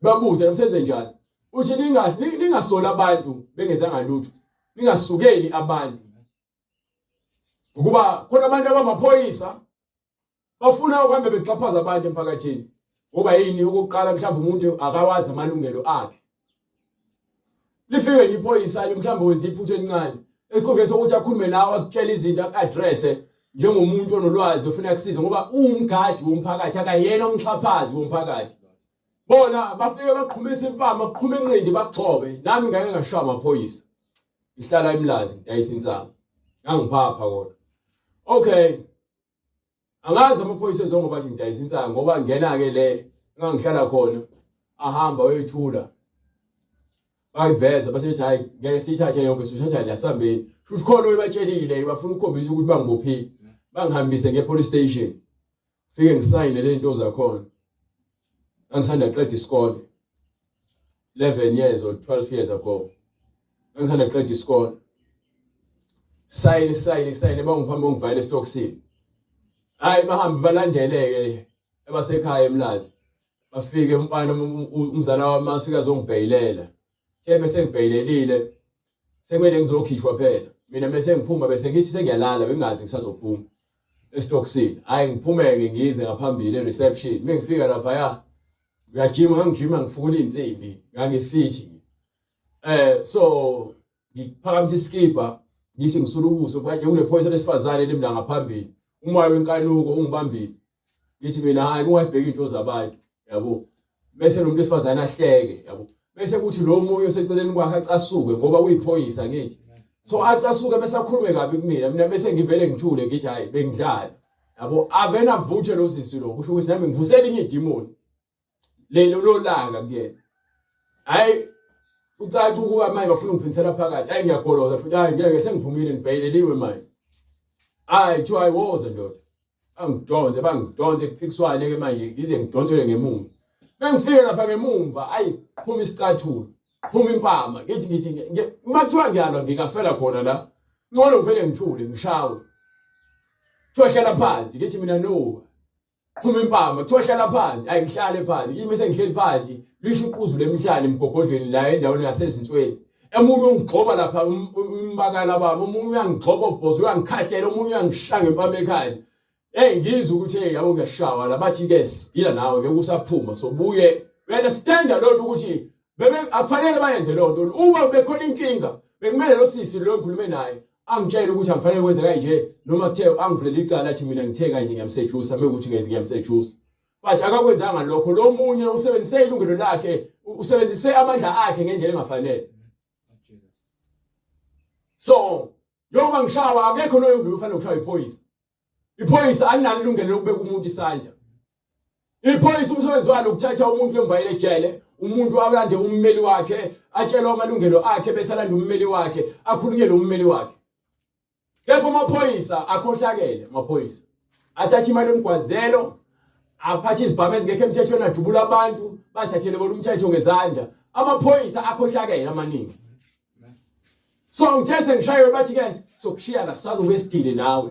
S2: babuze nomsenze njani. Uthi ningasoli abantu bengenzanga lutho. Ningasukeli abantu. Ukuba khona abantu abamaphoyisa bafuna ukuhambe bexhaphaza abantu emphakathini. Ngoba yini okokuqala mhlawumbe umuntu akawazi amalungelo akhe. Lifike nje iphoyisa mhlawumbe wenza iphutha elincane. Esikhundleni sokuthi akhulume nawe akutshele izinto aku-addresse njengomuntu onolwazi ofuna kusiza ngoba uwumgadi womphakathi akayena umxhaphazi womphakathi. Bona bafike baqhumisa impama, baqhuma inqindi bakugxobe. Nami ngake ngashaywa amaphoyisa. Ngihlala eMlazi ngidayisa insangu. Ngangiphapha kodwa. Okay. Angazi amaphoyisa ezongoba bathi ngidayisa insangu ngoba ngena-ke le engangihlala khona ahamba oyoyithula bayiveza base bethi hayi ngeke siyithathe yonke sithatha la sambeni futhi khona oyibatshelile bafuna ukukhombisa ukuthi bangibophile bangihambise nge-police station fike ngisayine le nto zakhona ngangisanda qeda isikole 11 years or 12 years ago ngangisanda qeda isikole sayini sayini sayini bangihamba ngivayele esitokisini hayi bahambe balandeleke abasekhaya emlazi bafike umfana umzala wami afika azongibheyilela the bese ngibheyilelile sekumele ngizokhishwa phela mina bese ngiphuma bese ngithi sengiyalala bengingazi ngisazophuma esitokisini hayi ngiphumeke ngize ngaphambili e-reception mengifika laphaya ngiyajima ngangijima ngifukula iy'nsimbi ngangifithi so ngiphakamisa isikibha ngithi ngisula ubuso manje kunephoyisa lesifazane limi la ngaphambili umoya wenkanuko ungibambile ngithi mina hayi ungayibheki into zabantu yabo bese lo muntu wesifazane ahleke yabo bese kuthi lo munye oseceleni kwakhe acasuke ngoba uyiphoyisa ngithi so acasuke bese akhulume kabi kumina mina bese ngivele ngithule ngithi hayi bengidlala yabo avena avuthe lo sisi lo kusho ukuthi nami ngivusela inye idemon lelo lolaka kuyena hayi ucaca ukuba manje bafuna ungiphindisela phakathi hayi ngiyagoloza futhi hayi ngeke sengiphumile ngibhayeleliwe manje hayi kuthiwa hayi woza ndoda bangidonse bangidonse kuphikiswane ke manje ngize ngidonsele ngemumva bengifike lapha ngemumva ayi phuma isicathulo phuma impama ngithi ngithi uma kuthiwa ngiyalwa ngingafela khona la ngcono ngivele ngithule ngishawe kuthiwa hlala phansi ngithi mina no phuma impama kuthiwa hlala phansi ayi ngihlale phansi kimi sengihleli phansi lisho uquzu lemhlane emgogodlweni la endaweni yasezinsweni emunye ungigxoba lapha umbakala wami omunye uyangigxoba ubhozo uyangikhahlela omunye uyangishaya ngempama ekhaya hey ngizwe ukuthi hey yabo ngiyashawa la bathi ke sidila nawe ngeke usaphuma so buye you understand lo nto ukuthi bebe akufanele bayenze lo nto uma bekhona inkinga bekumele lo sisi lo ngikhulume naye angitshele ukuthi angifanele kwenze kanje noma kuthe angivulela icala athi mina ngithe kanje ngiyamsejusa mekuthi ngenze ngiyamsejusa but akakwenzanga lokho lo munye usebenzise ilungelo lakhe usebenzise amandla akhe ngendlela engafanele so njengoba ngishawa akekho loyo ufanele ukushaya iphoyisa iphoyisa alinalo ilungelo lokubeka umuntu isandla iphoyisa umsebenzi walo ukuthatha umuntu lemvayele ejele umuntu alande ummeli wakhe atshelwe amalungelo akhe bese alanda ummeli wakhe akhulunyelwe ummeli wakhe kepha amaphoyisa akhohlakele amaphoyisa athatha imali yomgwazelo aphathe izibhamu ezingekho emthethweni adubula abantu basithathele bona umthetho ngezandla amaphoyisa akhohlakele amaningi so ngithe sengishayiwe bathi ke sokushiya la sisazobe sidile nawe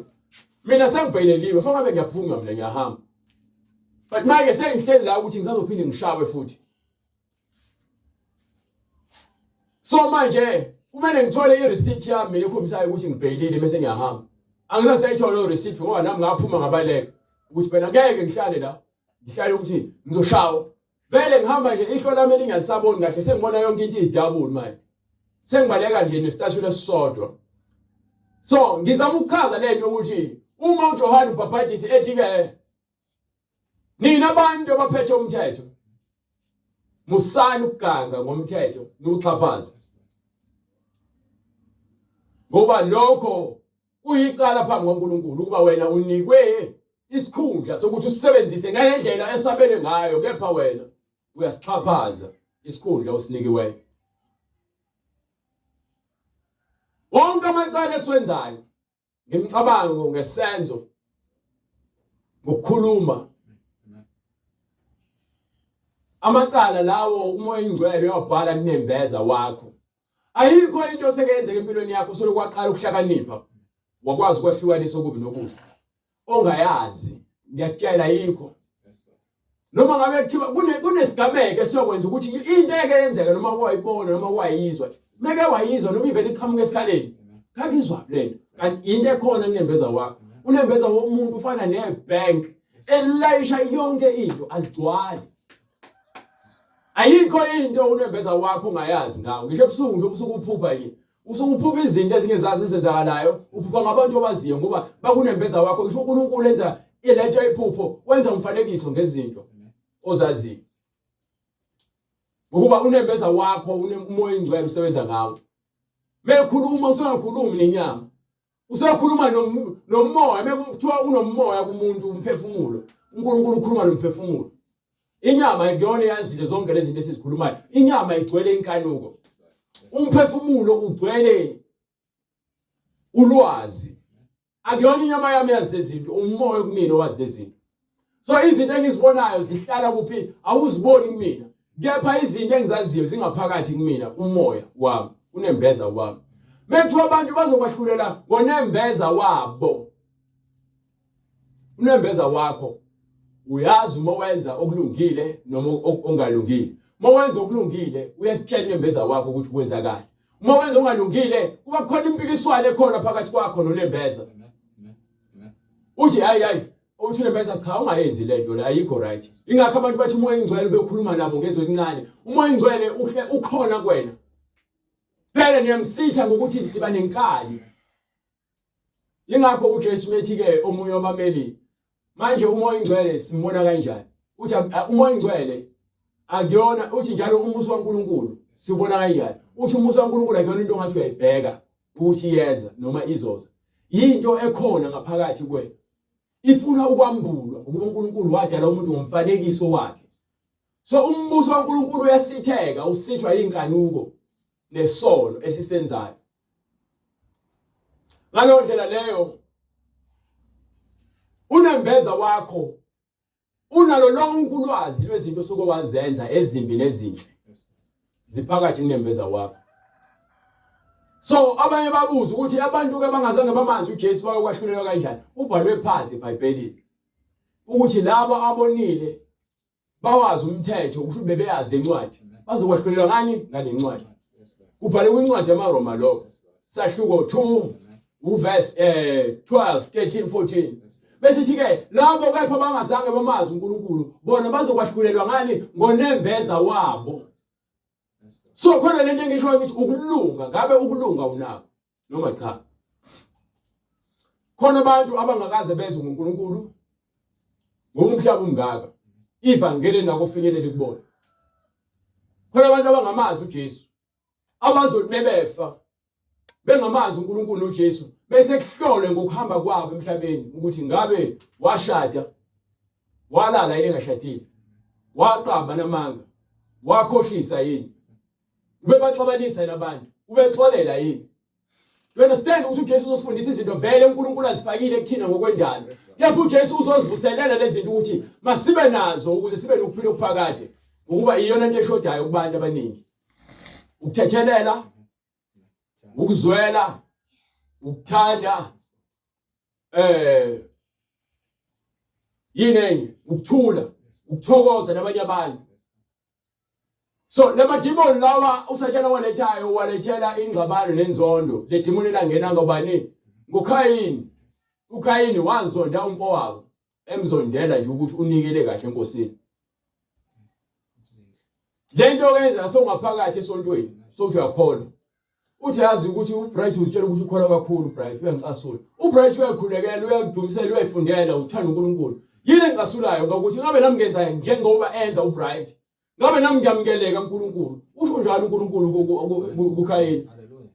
S2: mina sengibhayeleliwe fanele ngabe ngiyaphuma mina ngiyahamba but manje sengihleli la ukuthi ngisazophinde ngishawe futhi so manje kumele ngithole i-receipt yami mina ekhombisayo ukuthi ngibhayelile bese ngiyahamba angizasayithola leyo receipt ngoba nami ngaphuma ngabaleka. Ukuthi phela ngeke ngihlale la, ngihlale ukuthi ngizoshawa. Vele ngihamba nje ihlo lami elingalisaboni kahle sengibona yonke into idouble manje. Sengibaleka nje nesitashini esisodwa. So ngizama ukuchaza lento ukuthi uma uJohane uBhaphatisi ethi ke nina abantu abaphethe umthetho musani ukuganga ngomthetho niwuxhaphaze ngoba lokho kuyicala phambi kwaNkulunkulu ukuba wena unikwe isikhundla sokuthi usebenzise ngalendlela esabele ngayo kepha wena uyasixhaphaza isikhundla osinikiweyo. Wonke amacala esiwenzayo ngemicabango, ngesenzo, ngokukhuluma, amacala lawo uMoya oyiNgcwele uyawabhala kunembeza wakho. Ayikho into osekeyenzeka empilweni yakho solokhu waqala ukuhlakanipha wakwazi ukwehlukanisa okubi nokuhle ongayazi, ngiyakutshela ayikho. Noma ngabe kuthiwa kunesigameko esiyokwenza ukuthi into eke yenzeka noma wayibona noma wayizwa, meke wayizwa noma ivele iqhamuka esikhaleni, ngakizwa lento kanti into ekhona kunembeza wakho. Unembeza womuntu ufana nebank elilayisha yonke into, aligcwali. Ayikho into unembeza wakho ongayazi ngawo. Ngisho ebusuku nje ubusuku uphupha nje. Usuke uphupha izinto ezingezazi ezenzakalayo, uphupha ngabantu obaziyo ngoba bakunembeza wakho. Ngisho uNkulunkulu enza iletha iphupho, wenza umfanekiso ngezinto ozaziyo. Ngokuba unembeza wakho umoya ingcwele usebenza ngawo. Mekhuluma usungakhulumi nenyama. Usekhuluma nomoya, mekuthiwa unomoya kumuntu umphefumulo. uNkulunkulu ukhuluma nomphefumulo. Inyama akuyona eyazile zonke lezi zinto esizikhulumayo. Inyama igcwele inkanuko. Umphefumulo ugcwele ulwazi. Akuyona inyama yami yazi lezi zinto, umoya kumina owazi lezi zinto. So izinto engizibonayo zihlala kuphi? Awuziboni kumina. Kepha izinto engizaziyo zingaphakathi kumina, umoya wami, unembeza wami. Mekuthiwa abantu bazokwahlulela ngonembeza wabo. Unembeza wakho uyazi uma wenza okulungile noma okungalungile. Uma wenza okulungile uyakutshela unembeza wakho ukuthi wenza kahle. Uma wenza okungalungile kuba khona impikiswano ekhona phakathi kwakho nonembeza. Uthi hayi hayi uthi unembeza cha ungayenzi lento le ayikho right. Ingakho abantu bathi umoya ingcwele ubekhuluma nabo ngezwe elincane. Umoya ingcwele uhle ukhona kuwena. Phela niyamsitha ngokuthi siba nenkani. Ingakho uJesu methi ke omunye wabameli manje umoya ingcwele simbona kanjani? Uthi umoya ingcwele akuyona uthi njalo umuso kaNkuluNkulu siwubona kanjani? Uthi umuso kaNkuluNkulu akuyona into ongathi uyayibheka ukuthi iyeza noma izoza. Yinto ekhona ngaphakathi kuwena. Ifuna ukwambulwa ngokuba uNkulunkulu wadala umuntu ngomfanekiso wakhe. So umbuso kaNkuluNkulu uyasitheka usithwa inkanuko nesono esisenzayo. Ngaleyo ndlela leyo unembeza wakho unalo lonke ulwazi lwezinto osuke wazenza ezimbi nezinhle ziphakathi kunembeza wakho. So abanye babuza ukuthi abantu ke bangazange bamazi uJesu bayokwahlulelwa kanjani? Ubhalwe phansi eBhayibhelini ukuthi labo abonile bawazi umthetho kusho bebeyazi lencwadi bazokwahlulelwa ngani ngale ncwadi. Kubhalwe kwincwadi yamaRoma lokho sahluko 2 uverse 12 13 14 bese sithi ke labo kepha bangazange bamazi uNkulunkulu bona bazokwahlulelwa ngani ngonembeza wabo. So khona lento engishoyo ukuthi ukulunga ngabe ukulunga unako noma cha. Khona abantu abangakaze bezwe ngoNkulunkulu ngokumhlaba umngaka ivangeli nakufinyelela kubona. Khona abantu abangamazi uJesu abazothi bebefa bengamazi uNkulunkulu noJesu bese kuhlolwe ngokuhamba kwabo emhlabeni ukuthi ngabe washada walala yini engashadile waqamba namanga wakhohlisa yini ubebaxabanisa yini abantu ubexolela yini. You understand ukuthi uJesu uzosifundisa izinto vele uNkulunkulu azifakile kuthina ngokwendalo. Kepha uJesu uzozivuselela lezi zinto ukuthi masibe nazo ukuze sibe nokuphila okuphakade. Ngokuba iyona into eshodayo kubantu abaningi. Ukuthethelela, ukuzwela, ukuthanda yini enye, ukuthula, ukuthokoza nabanye abantu. So lamadimoni lawa uSathane walethayo walethela ingxabano nenzondo. Le dimoni langena ngobani? NguKhayini. uKhayini wazonda umfowabo. Emzondela nje ukuthi unikele kahle enkosini. Lento oyenza sewungaphakathi esontweni sokuthi uyakholwa. Uthi yazi ukuthi uBright uzitshela ukuthi ukholwa kakhulu uBright uyangicasula. UBright uyakhulekela, uyakudumisela, uyayifundela, uthanda uNkulunkulu. Yini engicasulayo ngokuthi ngabe nami ngenza njengoba enza uBright. Ngabe nami ngiyamukeleka uNkulunkulu. Usho njalo uNkulunkulu kuKhayini.
S1: Hallelujah.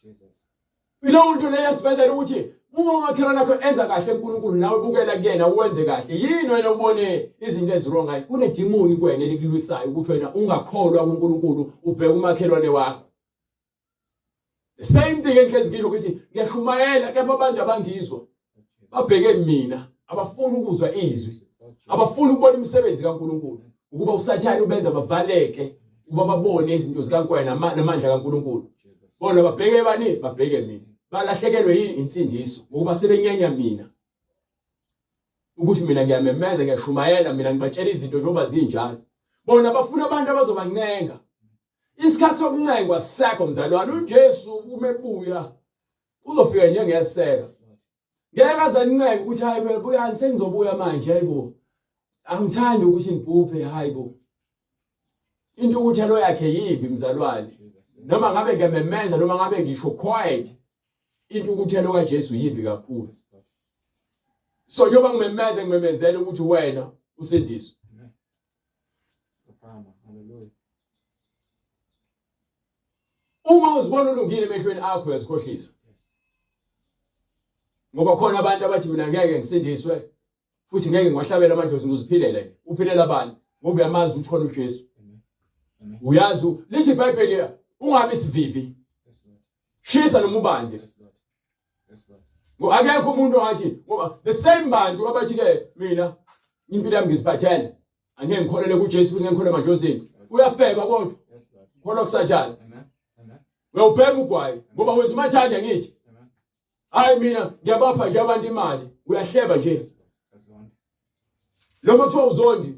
S1: Jesus.
S2: Ilowo nto leyo yasivezela ukuthi uma umakhelwane wakho enza kahle uNkulunkulu nawe bukela kuyena uwenze kahle. Yini wena ubone izinto eziwrong ngaye? Kunedimoni kuwena elikulwisayo ukuthi wena ungakholwa kuNkulunkulu ubheke umakhelwane wakho. The same thing engihlezi ngisho ukuthi ngiyashumayela kepha abantu abangizwa babheke mina abafuni ukuzwa izwi abafuni ukubona imisebenzi kaNkulunkulu ukuba uSathane ubenza bavaleke ukuba babone izinto zikaNkulunkulu namandla kaNkulunkulu bona babheke bani babheke mina balahlekelwe yini insindiso ngokuba sebenyanya mina ukuthi mina ngiyamemeza ngiyashumayela mina ngibatshela izinto njengoba zinjalo bona bafuna abantu abazobancenga isikhathi sokuncengwa sisekho mzalwane uJesu uma ebuya uzofika njengesela ngeke aze ancenge ukuthi hayi bo buyani sengizobuya manje hayibo angithandi ukuthi ngibhubhe hayibo intukuthelo yakhe yimbi mzalwane noma ngabe ngiyamemeza noma ngabe ngisho quiet intukuthelo kaJesu yimbi kakhulu so njengoba ngimemeza ngimemezela ukuthi wena usindiswe Uma uzibona ulungile emehlweni akho uyazikhohlisa. Ngoba khona abantu abathi mina ngeke ngisindiswe futhi ngeke ngiwahlabele amadlozi ngiziphilela nje. Uphilela abani? Ngoba uyamazi ukuthi khona uJesu. Uyazi lithi iBhayibheli ungabi sivivi. Shisa noma ubande. Akekho umuntu ongathi ngoba the same bantu abathi ke mina impilo yami ngiziphathele angeke ngikholele kuJesu futhi ngeke ngikholele emadlozini. Uyafeba kodwa. Kholwa kusathane. Uyawubhema ugwayi ngoba weza umathanda ngithi. Hayi mina ngiyabapha nje abantu imali uyahleba nje. Noma kuthiwa uzondi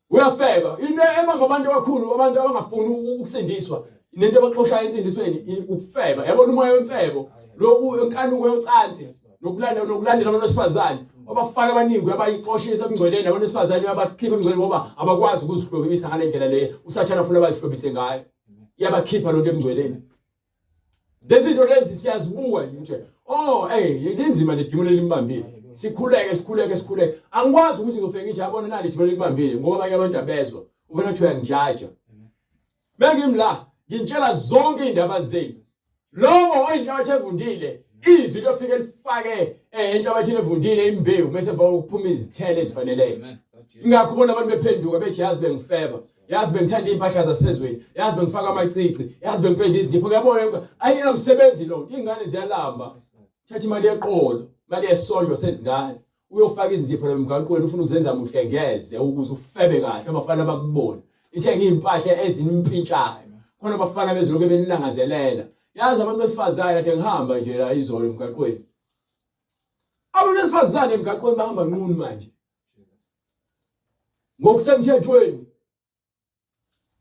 S2: uyafeba into eba ngabantu abakhulu abantu abangafuni ukusindiswa nento abaxoshayo ensindisweni ukufeba yabona umoya wemfebo lo inkanuko yocansi nokulandela nokulandela abantu besifazane abafana abaningi uyabayixoshisa emngcweleni abantu besifazane uyabakhipha emngcweleni ngoba abakwazi ukuzihlobisa ngale ndlela le usathane afuna bazihlobise ngayo iyabakhipha lonto emngcweleni Lezi zinto lezi siyazibuka nje. Oh, hey, linzima le demon elimbambile. Sikhuleke, sikhuleke, sikhuleke. Angikwazi ukuthi ngizofika ngithi yabona nali demon elimbambile ngoba abanye abantu abezwa. Uvela uthi uyangijaja. Bengimla, ngintshela zonke indaba zenu. Lowo oyinhlabathi evundile, izwi liyofike lifake eh, enhlabathini evundile imbewu bese emva kokuphuma izithelo ezifaneleyo. Ingakho ubona abantu bephenduka bethi yazi bengifeba. Yazi bengithanda iy'mpahla zasezweni, yazi bengifaka amacici, yazi bengipenda izipho. Uyabona ayinamsebenzi lo. Iy'ngane ziyalamba. Thatha imali yeqolo, imali yesondlo sezingane. Uyofaka izinzipho la emgaqweni ufuna ukuzenza muhle ngeze ukuze ufebe kahle abafana bakubone. Ithenge iy'mpahla ezimpintshayo. Khona abafana bezilokhu benilangazelela. Yazi abantu besifazane kade ngihamba nje la izolo emgaqweni. Abantu besifazane emgaqweni bahamba nqunu manje. Ngokusemthethweni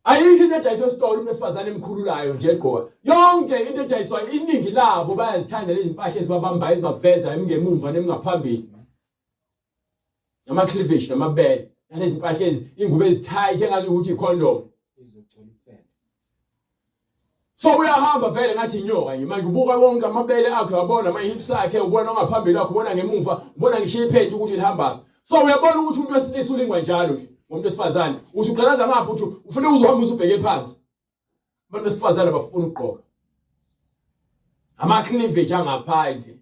S2: ayikho into edayiswa esitolo umuntu wesifazane emkhululayo nje egqoka yonke into edayiswa iningi labo bayazithanda lezi mpahla ezibabambayo ezibaveza emingemumva nemingaphambili nama-cleavage namabele nalezi mpahla ezi ingubo ezithayithi engazi ukuthi i-condom So uyahamba vele ngathi inyoka nje manje ubuka wonke amabele akhe uyabona ama hips akhe ubona ongaphambili wakhe ubona ngemuva ubona ngisho iphenti ukuthi lihamba so uyabona ukuthi umuntu wesilisa ulingwa njalo nje ngomuntu wesifazane uthi uqalaza ngapha uthi ufuna uzohamba usubheke phansi abantu besifazane bafuna ukugqoka ama cleavage angaphandle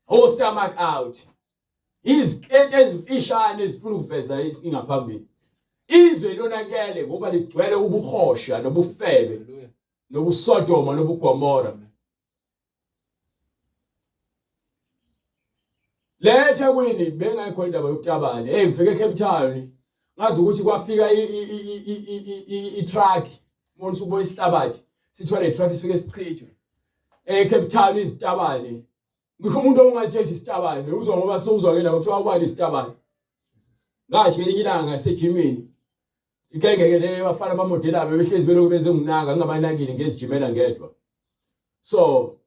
S2: whole stomach out iziketi ezimfishane ezifuna ukuveza ingaphambili izwe lonakele ngoba ligcwele ubuhosha nobufebe nobuSodoma nobuGomora le eThekwini bengayikho indaba yokutabane hey ngifike eCape Town ngazi ukuthi kwafika i-truck ubona usubona isihlabathi sithwale i-truck sifike sichithwe eCape Town izitabane ngisho umuntu ongatsheshi isitabane uzwa ngoba sewuzwa ke lapho kuthiwa ubani isitabane ngathi ngelinye ilanga sejimini ikengeke le bafana abamodeli abo behlezi belokhu bezenginaka ngingabanakile ngezijimela ngedwa so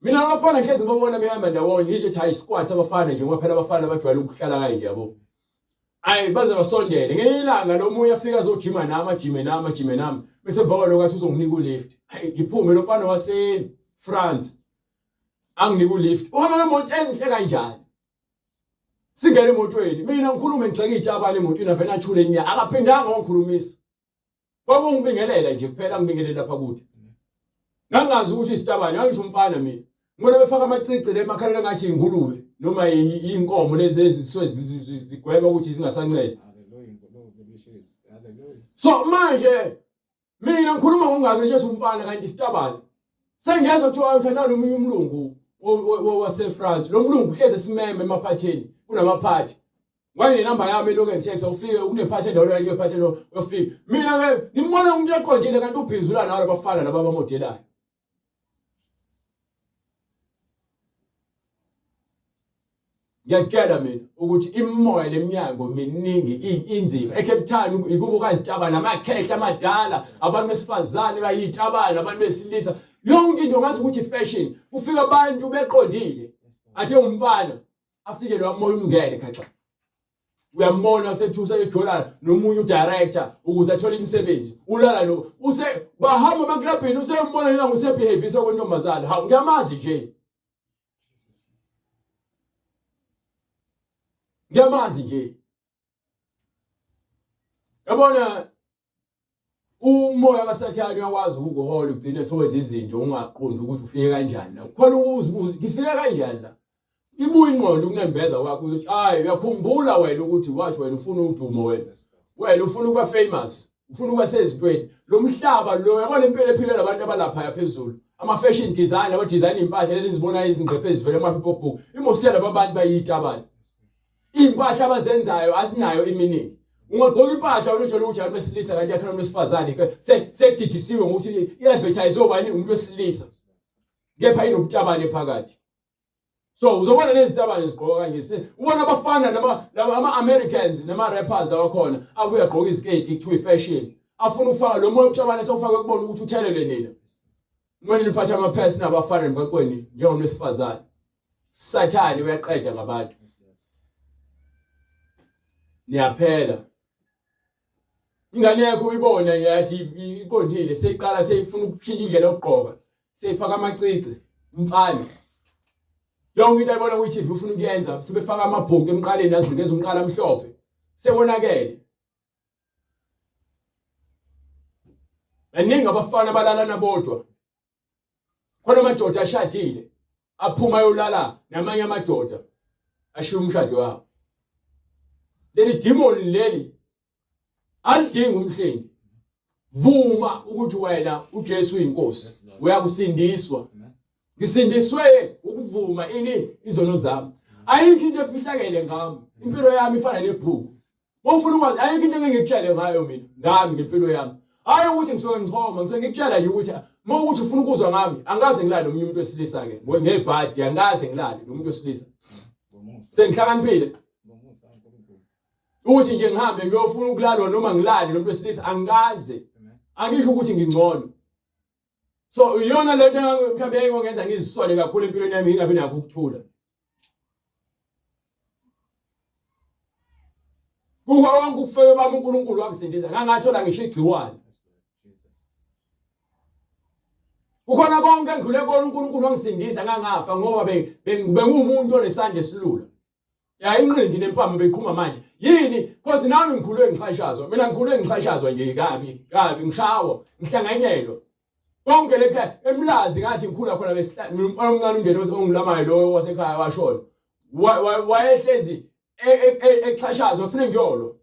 S2: Mina abafana ngihlezi ngibabona behamba ndawonye ngisho ukuthi hayi squat abafana nje ngoba phela abafana bajwayele ukuhlala kanje yabo. Ayi baze basondele ngelinye ilanga lo munye afika azojima nami ajime nami ajime nami bese emva kwaloko athi uzonginika ulift. Hayi ngiphume lo mfana wase France anginike ulift. Uhamba ngemoto enhle kanjani? Singene emotweni mina ngikhulume ngigxeke itshabane emotweni avele athule nya akaphindanga wangikhulumisa. Kwakungibingelela nje kuphela ngibingelela lapha kude. Ngangazi ukuthi isitabane ngangisho umfana mina. Ngibona befaka amacici le emakhaleni ngathi ingulube noma inkomo lezi ezisuke zigweba ukuthi zingasanceli. So manje mina ngikhuluma ngokungazi nje umfana kanti isitabane. Sengiyezwa kuthiwa uthandana nomunye umlungu wase-France. Lo mlungu uhlezi esimeme emaphatheni kunamaphathi. Wayenenamba yami elokhu engitext ufike kunephathi endaweni yakhe ephathi lo ufike. Mina ke ngimbona umuntu eqondile kanti ubhizi ula nawo labafana laba abamodelayo. Ngiyakutshela mina ukuthi imimoya leminyango miningi inzima. eCape Town ikubo kazitabane amakhehla amadala abantu besifazane bayitabane abantu besilisa yonke into ngazi ukuthi fashion kufika abantu beqondile athe umfana afike lo moya umngene khaxa uyambona kusethusa ejola nomunye udirector ukuze athole imisebenzi ulala lo use bahamba emaklabhini usembona yena ngusebehavior kwentombazana hawu ngiyamazi nje ngiyamazi nje yabona umoya kaSathane uyakwazi ukukuhola ugcine sowenza izinto ungaqondi ukuthi ufike kanjani la khona ukuzibuza ngifike kanjani la ibuye ingqondo ukunembeza kwakho ukuthi hayi uyakhumbula wena ukuthi wathi wena ufuna udumo wena wena ufuna ukuba famous ufuna ukuba sezintweni lo mhlaba lo yabona impilo ephilela abantu abalapha phezulu ama fashion design abo design impahla lezi zibona izingqephe ezivela ema people book imosiyela labantu bayitabane Iy'mpahla abazenzayo azinayo iminingi. Ungagqoka impahla wena ujwayele ukuthi abantu besilisa kanti yakhala umuntu wesifazane sekudidisiwe ngokuthi i-advertise obani umuntu wesilisa. Kepha inobutabane phakathi. So uzobona nezitabane zigqoka kanje. Ubona abafana nama ama-Americans nama-rappers lawakhona abuye agqoka iziketi kuthiwa i-fashion. Afuna ukufaka lo moya obutabane sewufake kubona ukuthi uthelele nina. Kumele niphathe amaphesi nabafana emgwaqweni njengomuntu wesifazane. Sathane uyaqeda ngabantu. Niyaphela. Ingane yakho uyibona yathi iqondile seyiqala seyifuna ukushintsha indlela yokugqoka. Seyifaka amacici umfana. Yonke into ayibona kwi-TV ufuna ukuyenza sebefaka amabhonki emqaleni azinikeza umqala amhlophe. Sekonakele. Baningi abafana abalalana bodwa. Khona amadoda ashadile aphuma ayolala namanye amadoda ashiya umshado wabo. Leli demon leli alidingi umhlengi. Vuma ukuthi wena uJesu uyinkosi, uyakusindiswa. Ngisindiswe ukuvuma ini izono zami. Ayikho into efihlakele ngami. Impilo yami ifana nebhuku. Uma ufuna ukwazi ayikho into engingikutshele ngayo mina ngami ngempilo yami. Hayi ukuthi ngisuke ngichoma, ngisuke ngikutshela nje ukuthi uma ukuthi ufuna ukuzwa ngami, angikaze ngilale nomunye umuntu wesilisa ke. Ngebhadi angikaze ngilale nomuntu wesilisa. Sengihlakaniphile. Ukuthi nje ngihambe ngiyofuna ukulalwa noma ngilale nomuntu wesilisa angikaze. Angisho ukuthi ngingcono. So iyona lento mhlawumbe yayingongenza ngizisole kakhulu empilweni yami ngingabi nakho ukuthula. Kuko konke ukufebe bami uNkulunkulu wangisindisa ngangathola ngisho igciwane. Kukhona konke engidlule kona uNkulunkulu wangisindisa ngangafa ngoba bengumuntu onesandla esilula. Ya inqindi nempama beqhuma manje. Yini? Cause nami ngikhulwe ngixhashazwa. Mina ngikhulwe ngixhashazwa nje kabi, kabi ngishawa, ngihlanganyelwa. Konke lekhaya emlazi ngathi ngikhula khona besihlala mina umfana omncane umndeni ongilamayo lo wasekhaya washona. Wayehlezi e, e, e, exhashazwa kufanele ngiyolwa.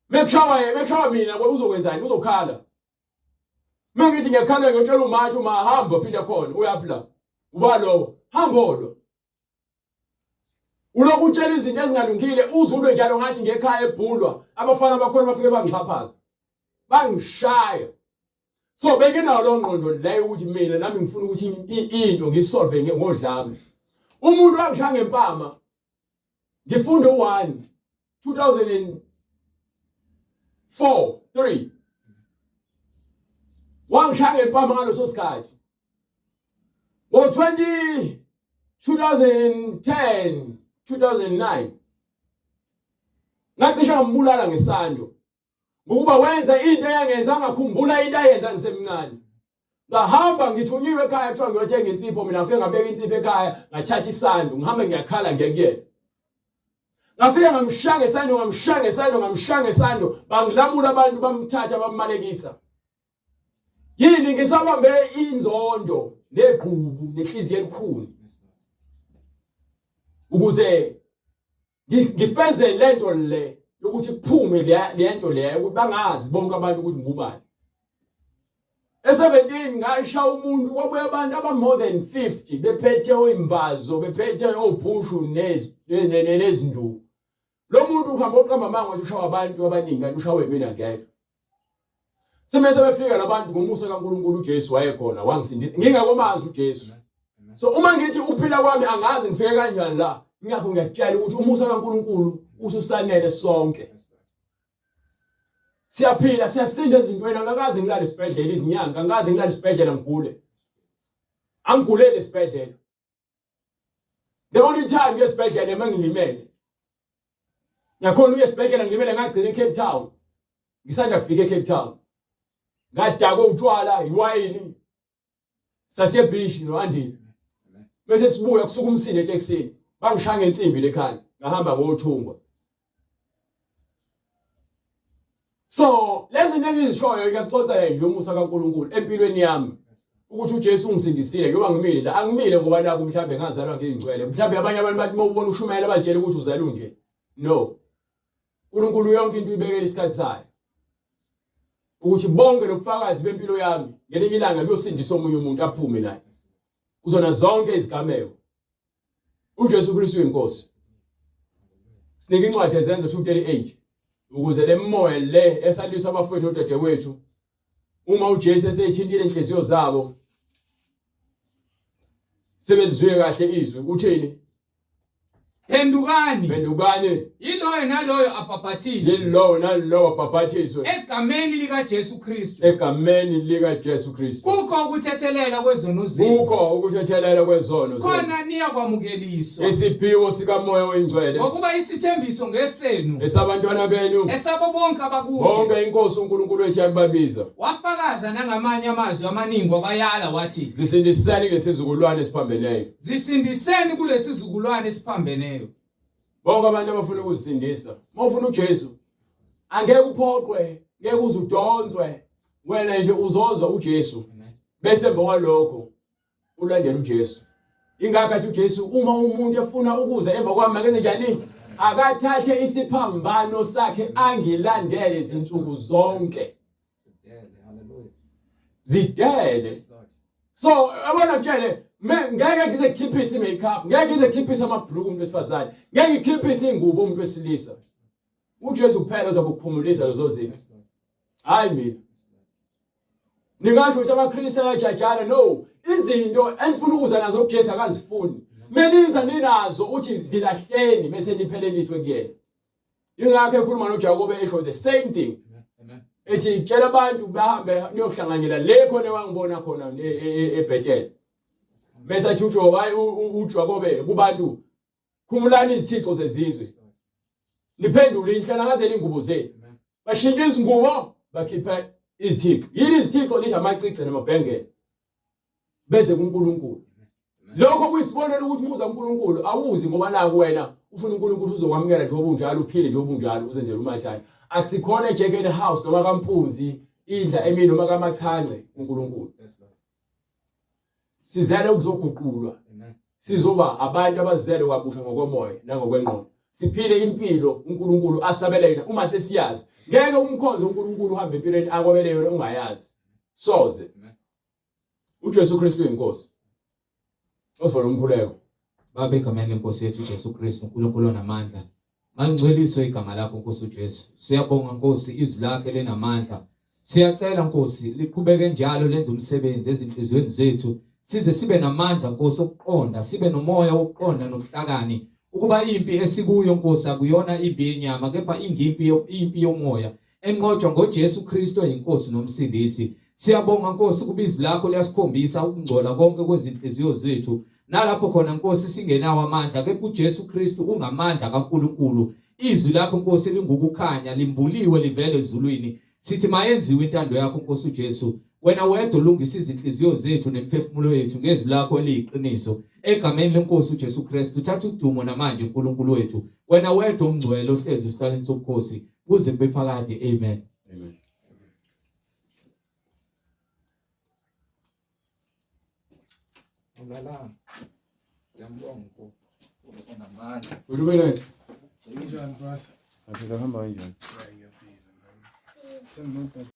S2: Bekushawa yena, bekushawa mina uzokwenzani? Uzokhala. Mengithi ngiyakhala ngiyotshela umathi uma hamba phinde khona uyaphi la? Uba lowo? Hamba lo. Ulokhu utshela izinto ezingalungile uzulwe njalo ngathi ngekhaya ebhulwa abafana bakhona bafike bangixhaphaza. Bangishaya. So benginayo lo ngqondo leyo ukuthi mina nami ngifuna ukuthi into ngisolve ngodlame. Umuntu wangishaya ngempama ngifunda u1 2004 3 wangishaya ngempama ngaleso sikhathi. Ngo-20 2010 2009 ngacishe ngambulala ngesando ngokuba wenza into eyangenza ngakhumbula into ayenza ngisemncane. Ngahamba ngithunyiwe ekhaya kuthiwa ngiyothenga insipho mina ngafike ngabeka insipho ekhaya ngathatha isando ngihambe ngiyakhala ngiye kuyena. Ngafike ngamshaya ngesando ngamshaya ngesando ngamshaya ngesando bangilamula abantu bamthatha bammalekisa. Yini ngisabambe inzondo negqubu nenhliziyo elikhulu ukuze ngifeze lento le yokuthi kuphume le nto le ukuthi bangazi bonke abantu ukuthi ngubani. E17 ngasha umuntu kwabuya abantu aba more than 50 bephethe oyimbazo bephethe obhushu nezinduku. Lo muntu uhamba oqamba amanga wathi ushawa abantu abaningi kanti ushawe mina ngedwa. Sebese befika labantu ngomusa kaNkuluNkulu uJesu wayekhona wangisindisa ngingakomazi uJesu. So uma ngithi ukuphila kwami angazi ngifike kanjani la ngakho ngiyakutshela ukuthi umusa kaNkuluNkulu ususanele sonke. Siyaphila siyasinda ezintweni angakaze ngilale esibhedlela izinyanga angikaze ngilale esibhedlela ngigule. Angigulele esibhedlela. The only time ngesibhedlela mangilimele. Ngiyakhona uye esibhedlela ngilimele ngagcina eCape Town. Ngisanda kufika eCape Town. Ngadakwa utshwala, iwayini. Sasiye beach noAndile. Bese sibuya kusuka umsindo etekisini. Bangishaya ngensimbi lekhanda. Ngahamba ngothungwa. So lezi zinto engizishoyo ngiyakuxoxela nje umusa kaNkuluNkulu empilweni yami ukuthi uJesu ungisindisile njengoba ngimile la angimile ngoba naku mhlambe ngazalwa ngiyingcwele mhlambe abanye abantu bathi uma ubona ushumayela bazitshela ukuthi uzalwe nje no uNkulunkulu yonke into uyibekela isikhathi sayo ukuthi bonke lobufakazi bempilo yami ngelinye ilanga kuyosindisa omunye umuntu aphume naye kuzona zonke izigameko uJesu Kristu uyinkosi. Sinika incwadi ezenzo 238 ukuze le moya le esalwisa abafowethu nodadewethu uma uJesu eseyithintile inhliziyo zabo sebelizwe kahle izwi uthini?
S1: Phendukani.
S2: Phendukani.
S1: Yiloyo naloyo abhaphathizwe.
S2: Yilowo nalowo abhaphathizwe.
S1: Egameni likaJesu Kristu.
S2: Egameni likaJesu Kristu.
S1: Kukho ukuthethelela kwezono zenu.
S2: Kukho ukuthethelela kwezono
S1: zenu. Khona niyakwamukeliswa.
S2: Isiphiwo sikaMoya oyiNgcwele.
S1: Ngokuba isithembiso ngesenu.
S2: Esabantwana benu.
S1: Esabo bonke abakude.
S2: Bonke iNkosi uNkulunkulu wethu yakubabiza.
S1: Wafakaza nangamanye amazwi amaningi wabayala wathi.
S2: Zisindiseni kulesizukulwane esiphambeneyo.
S1: Zisindiseni kulesizukulwane esiphambeneyo.
S2: Bonke abantu abafuna ukuzisindisa, uma ufuna uJesu, angeke uphoqwe, ngeke uze udonswe. Wena nje uzozwa uJesu. Bese emva kwalokho ulandela uJesu. Ingakho athi uJesu uma umuntu efuna ukuza emva kwami makenze njani? Akathathe isiphambano sakhe angilandele izinsuku zonke. Zidele. So yabona kutshele ngeke ngize ngikhiphise i-makeup, ngeke ngize ngikhiphise amabhuluku umuntu wesifazane, ngeke ngikhiphise ingubo umuntu wesilisa. uJesu kuphela ozokukhumulisa lezo zinto. Hayi mina. Ningasho ukuthi amaKristu ayajajana no, izinto enifuna ukuza nazo kuJesu akazifuni. Meniza ninazo uthi zilahleni bese nipheleliswe kuyena. Ingakho ekhuluma noJakobe esho the same thing. Ethi tshela abantu bahambe niyohlanganyela le khona ewangibona khona eBethel. Bese athi uJakobe kubantu khumulani izithixo zezizwe. Niphendule inhlanakazela ingubo zenu. Bashintsha izingubo bakhipha izithixo. Yini izithixo lisho amacici namabhengele. Beze kuNkulunkulu. Lokho kuyisibonelo ukuthi umuza uNkulunkulu awuzi ngoba naku wena ufuna uNkulunkulu uzokwamukela njengoba unjalo uphile njengoba unjalo uzenzele umathanda. Akusikhona eJacket House noma kaMpunzi idla emini noma kaMachance uNkulunkulu. Sizele ukuzoguqulwa. Sizoba abantu abazele kwabusha ngokomoya nangokwengqondo. Siphile impilo uNkulunkulu asabele yona uma sesiyazi. Ngeke umkhonze uNkulunkulu uhambe empilweni akwabele yona ungayazi. Soze. uJesu Kristu uyinkosi. Osivala umkhuleko.
S1: Baba egameni lenkosi yethu uJesu Kristu uNkulunkulu onamandla. Malingcweliswe igama lakho Nkosi uJesu. Siyabonga Nkosi izwi lakhe linamandla. Siyacela Nkosi liqhubeke njalo lenze umsebenzi ezinhliziyweni zethu size sibe namandla Nkosi okuqonda sibe nomoya wokuqonda nobuhlakani ukuba impi esikuyo Nkosi akuyona impi yenyama kepha ingimpi impi yomoya enqotshwa ngoJesu Kristu oyinkosi nomsindisi. Siyabonga Nkosi ukuba izwi lakho liyasikhombisa ukungcola konke kwezinhliziyo zethu. Nalapho khona Nkosi singenawo amandla, kepha uJesu Kristu ungamandla kaNkulunkulu. Izwi lakho Nkosi lingukukhanya, limbuliwe livele ezulwini. Sithi mayenziwe intando yakho Nkosi uJesu. Wena wedwa ulungisa izinhliziyo zethu nemiphefumulo yethu ngezwi lakho eliyiqiniso. Egameni lenkosi uJesu Kristu, thatha udumo namanje uNkulunkulu wethu. Wena wedwa ongcwele ohlezi esihlalweni sobukhosi kuze kube phakade. Amen.
S2: Amen.
S3: Ulalanga. Siyambonga uNkulunkulu onamandla.
S2: Ulubelele.
S4: Kunjani brother?
S2: Aphila hamba kanjani?
S4: Hayi ngiyaphila. Senginoda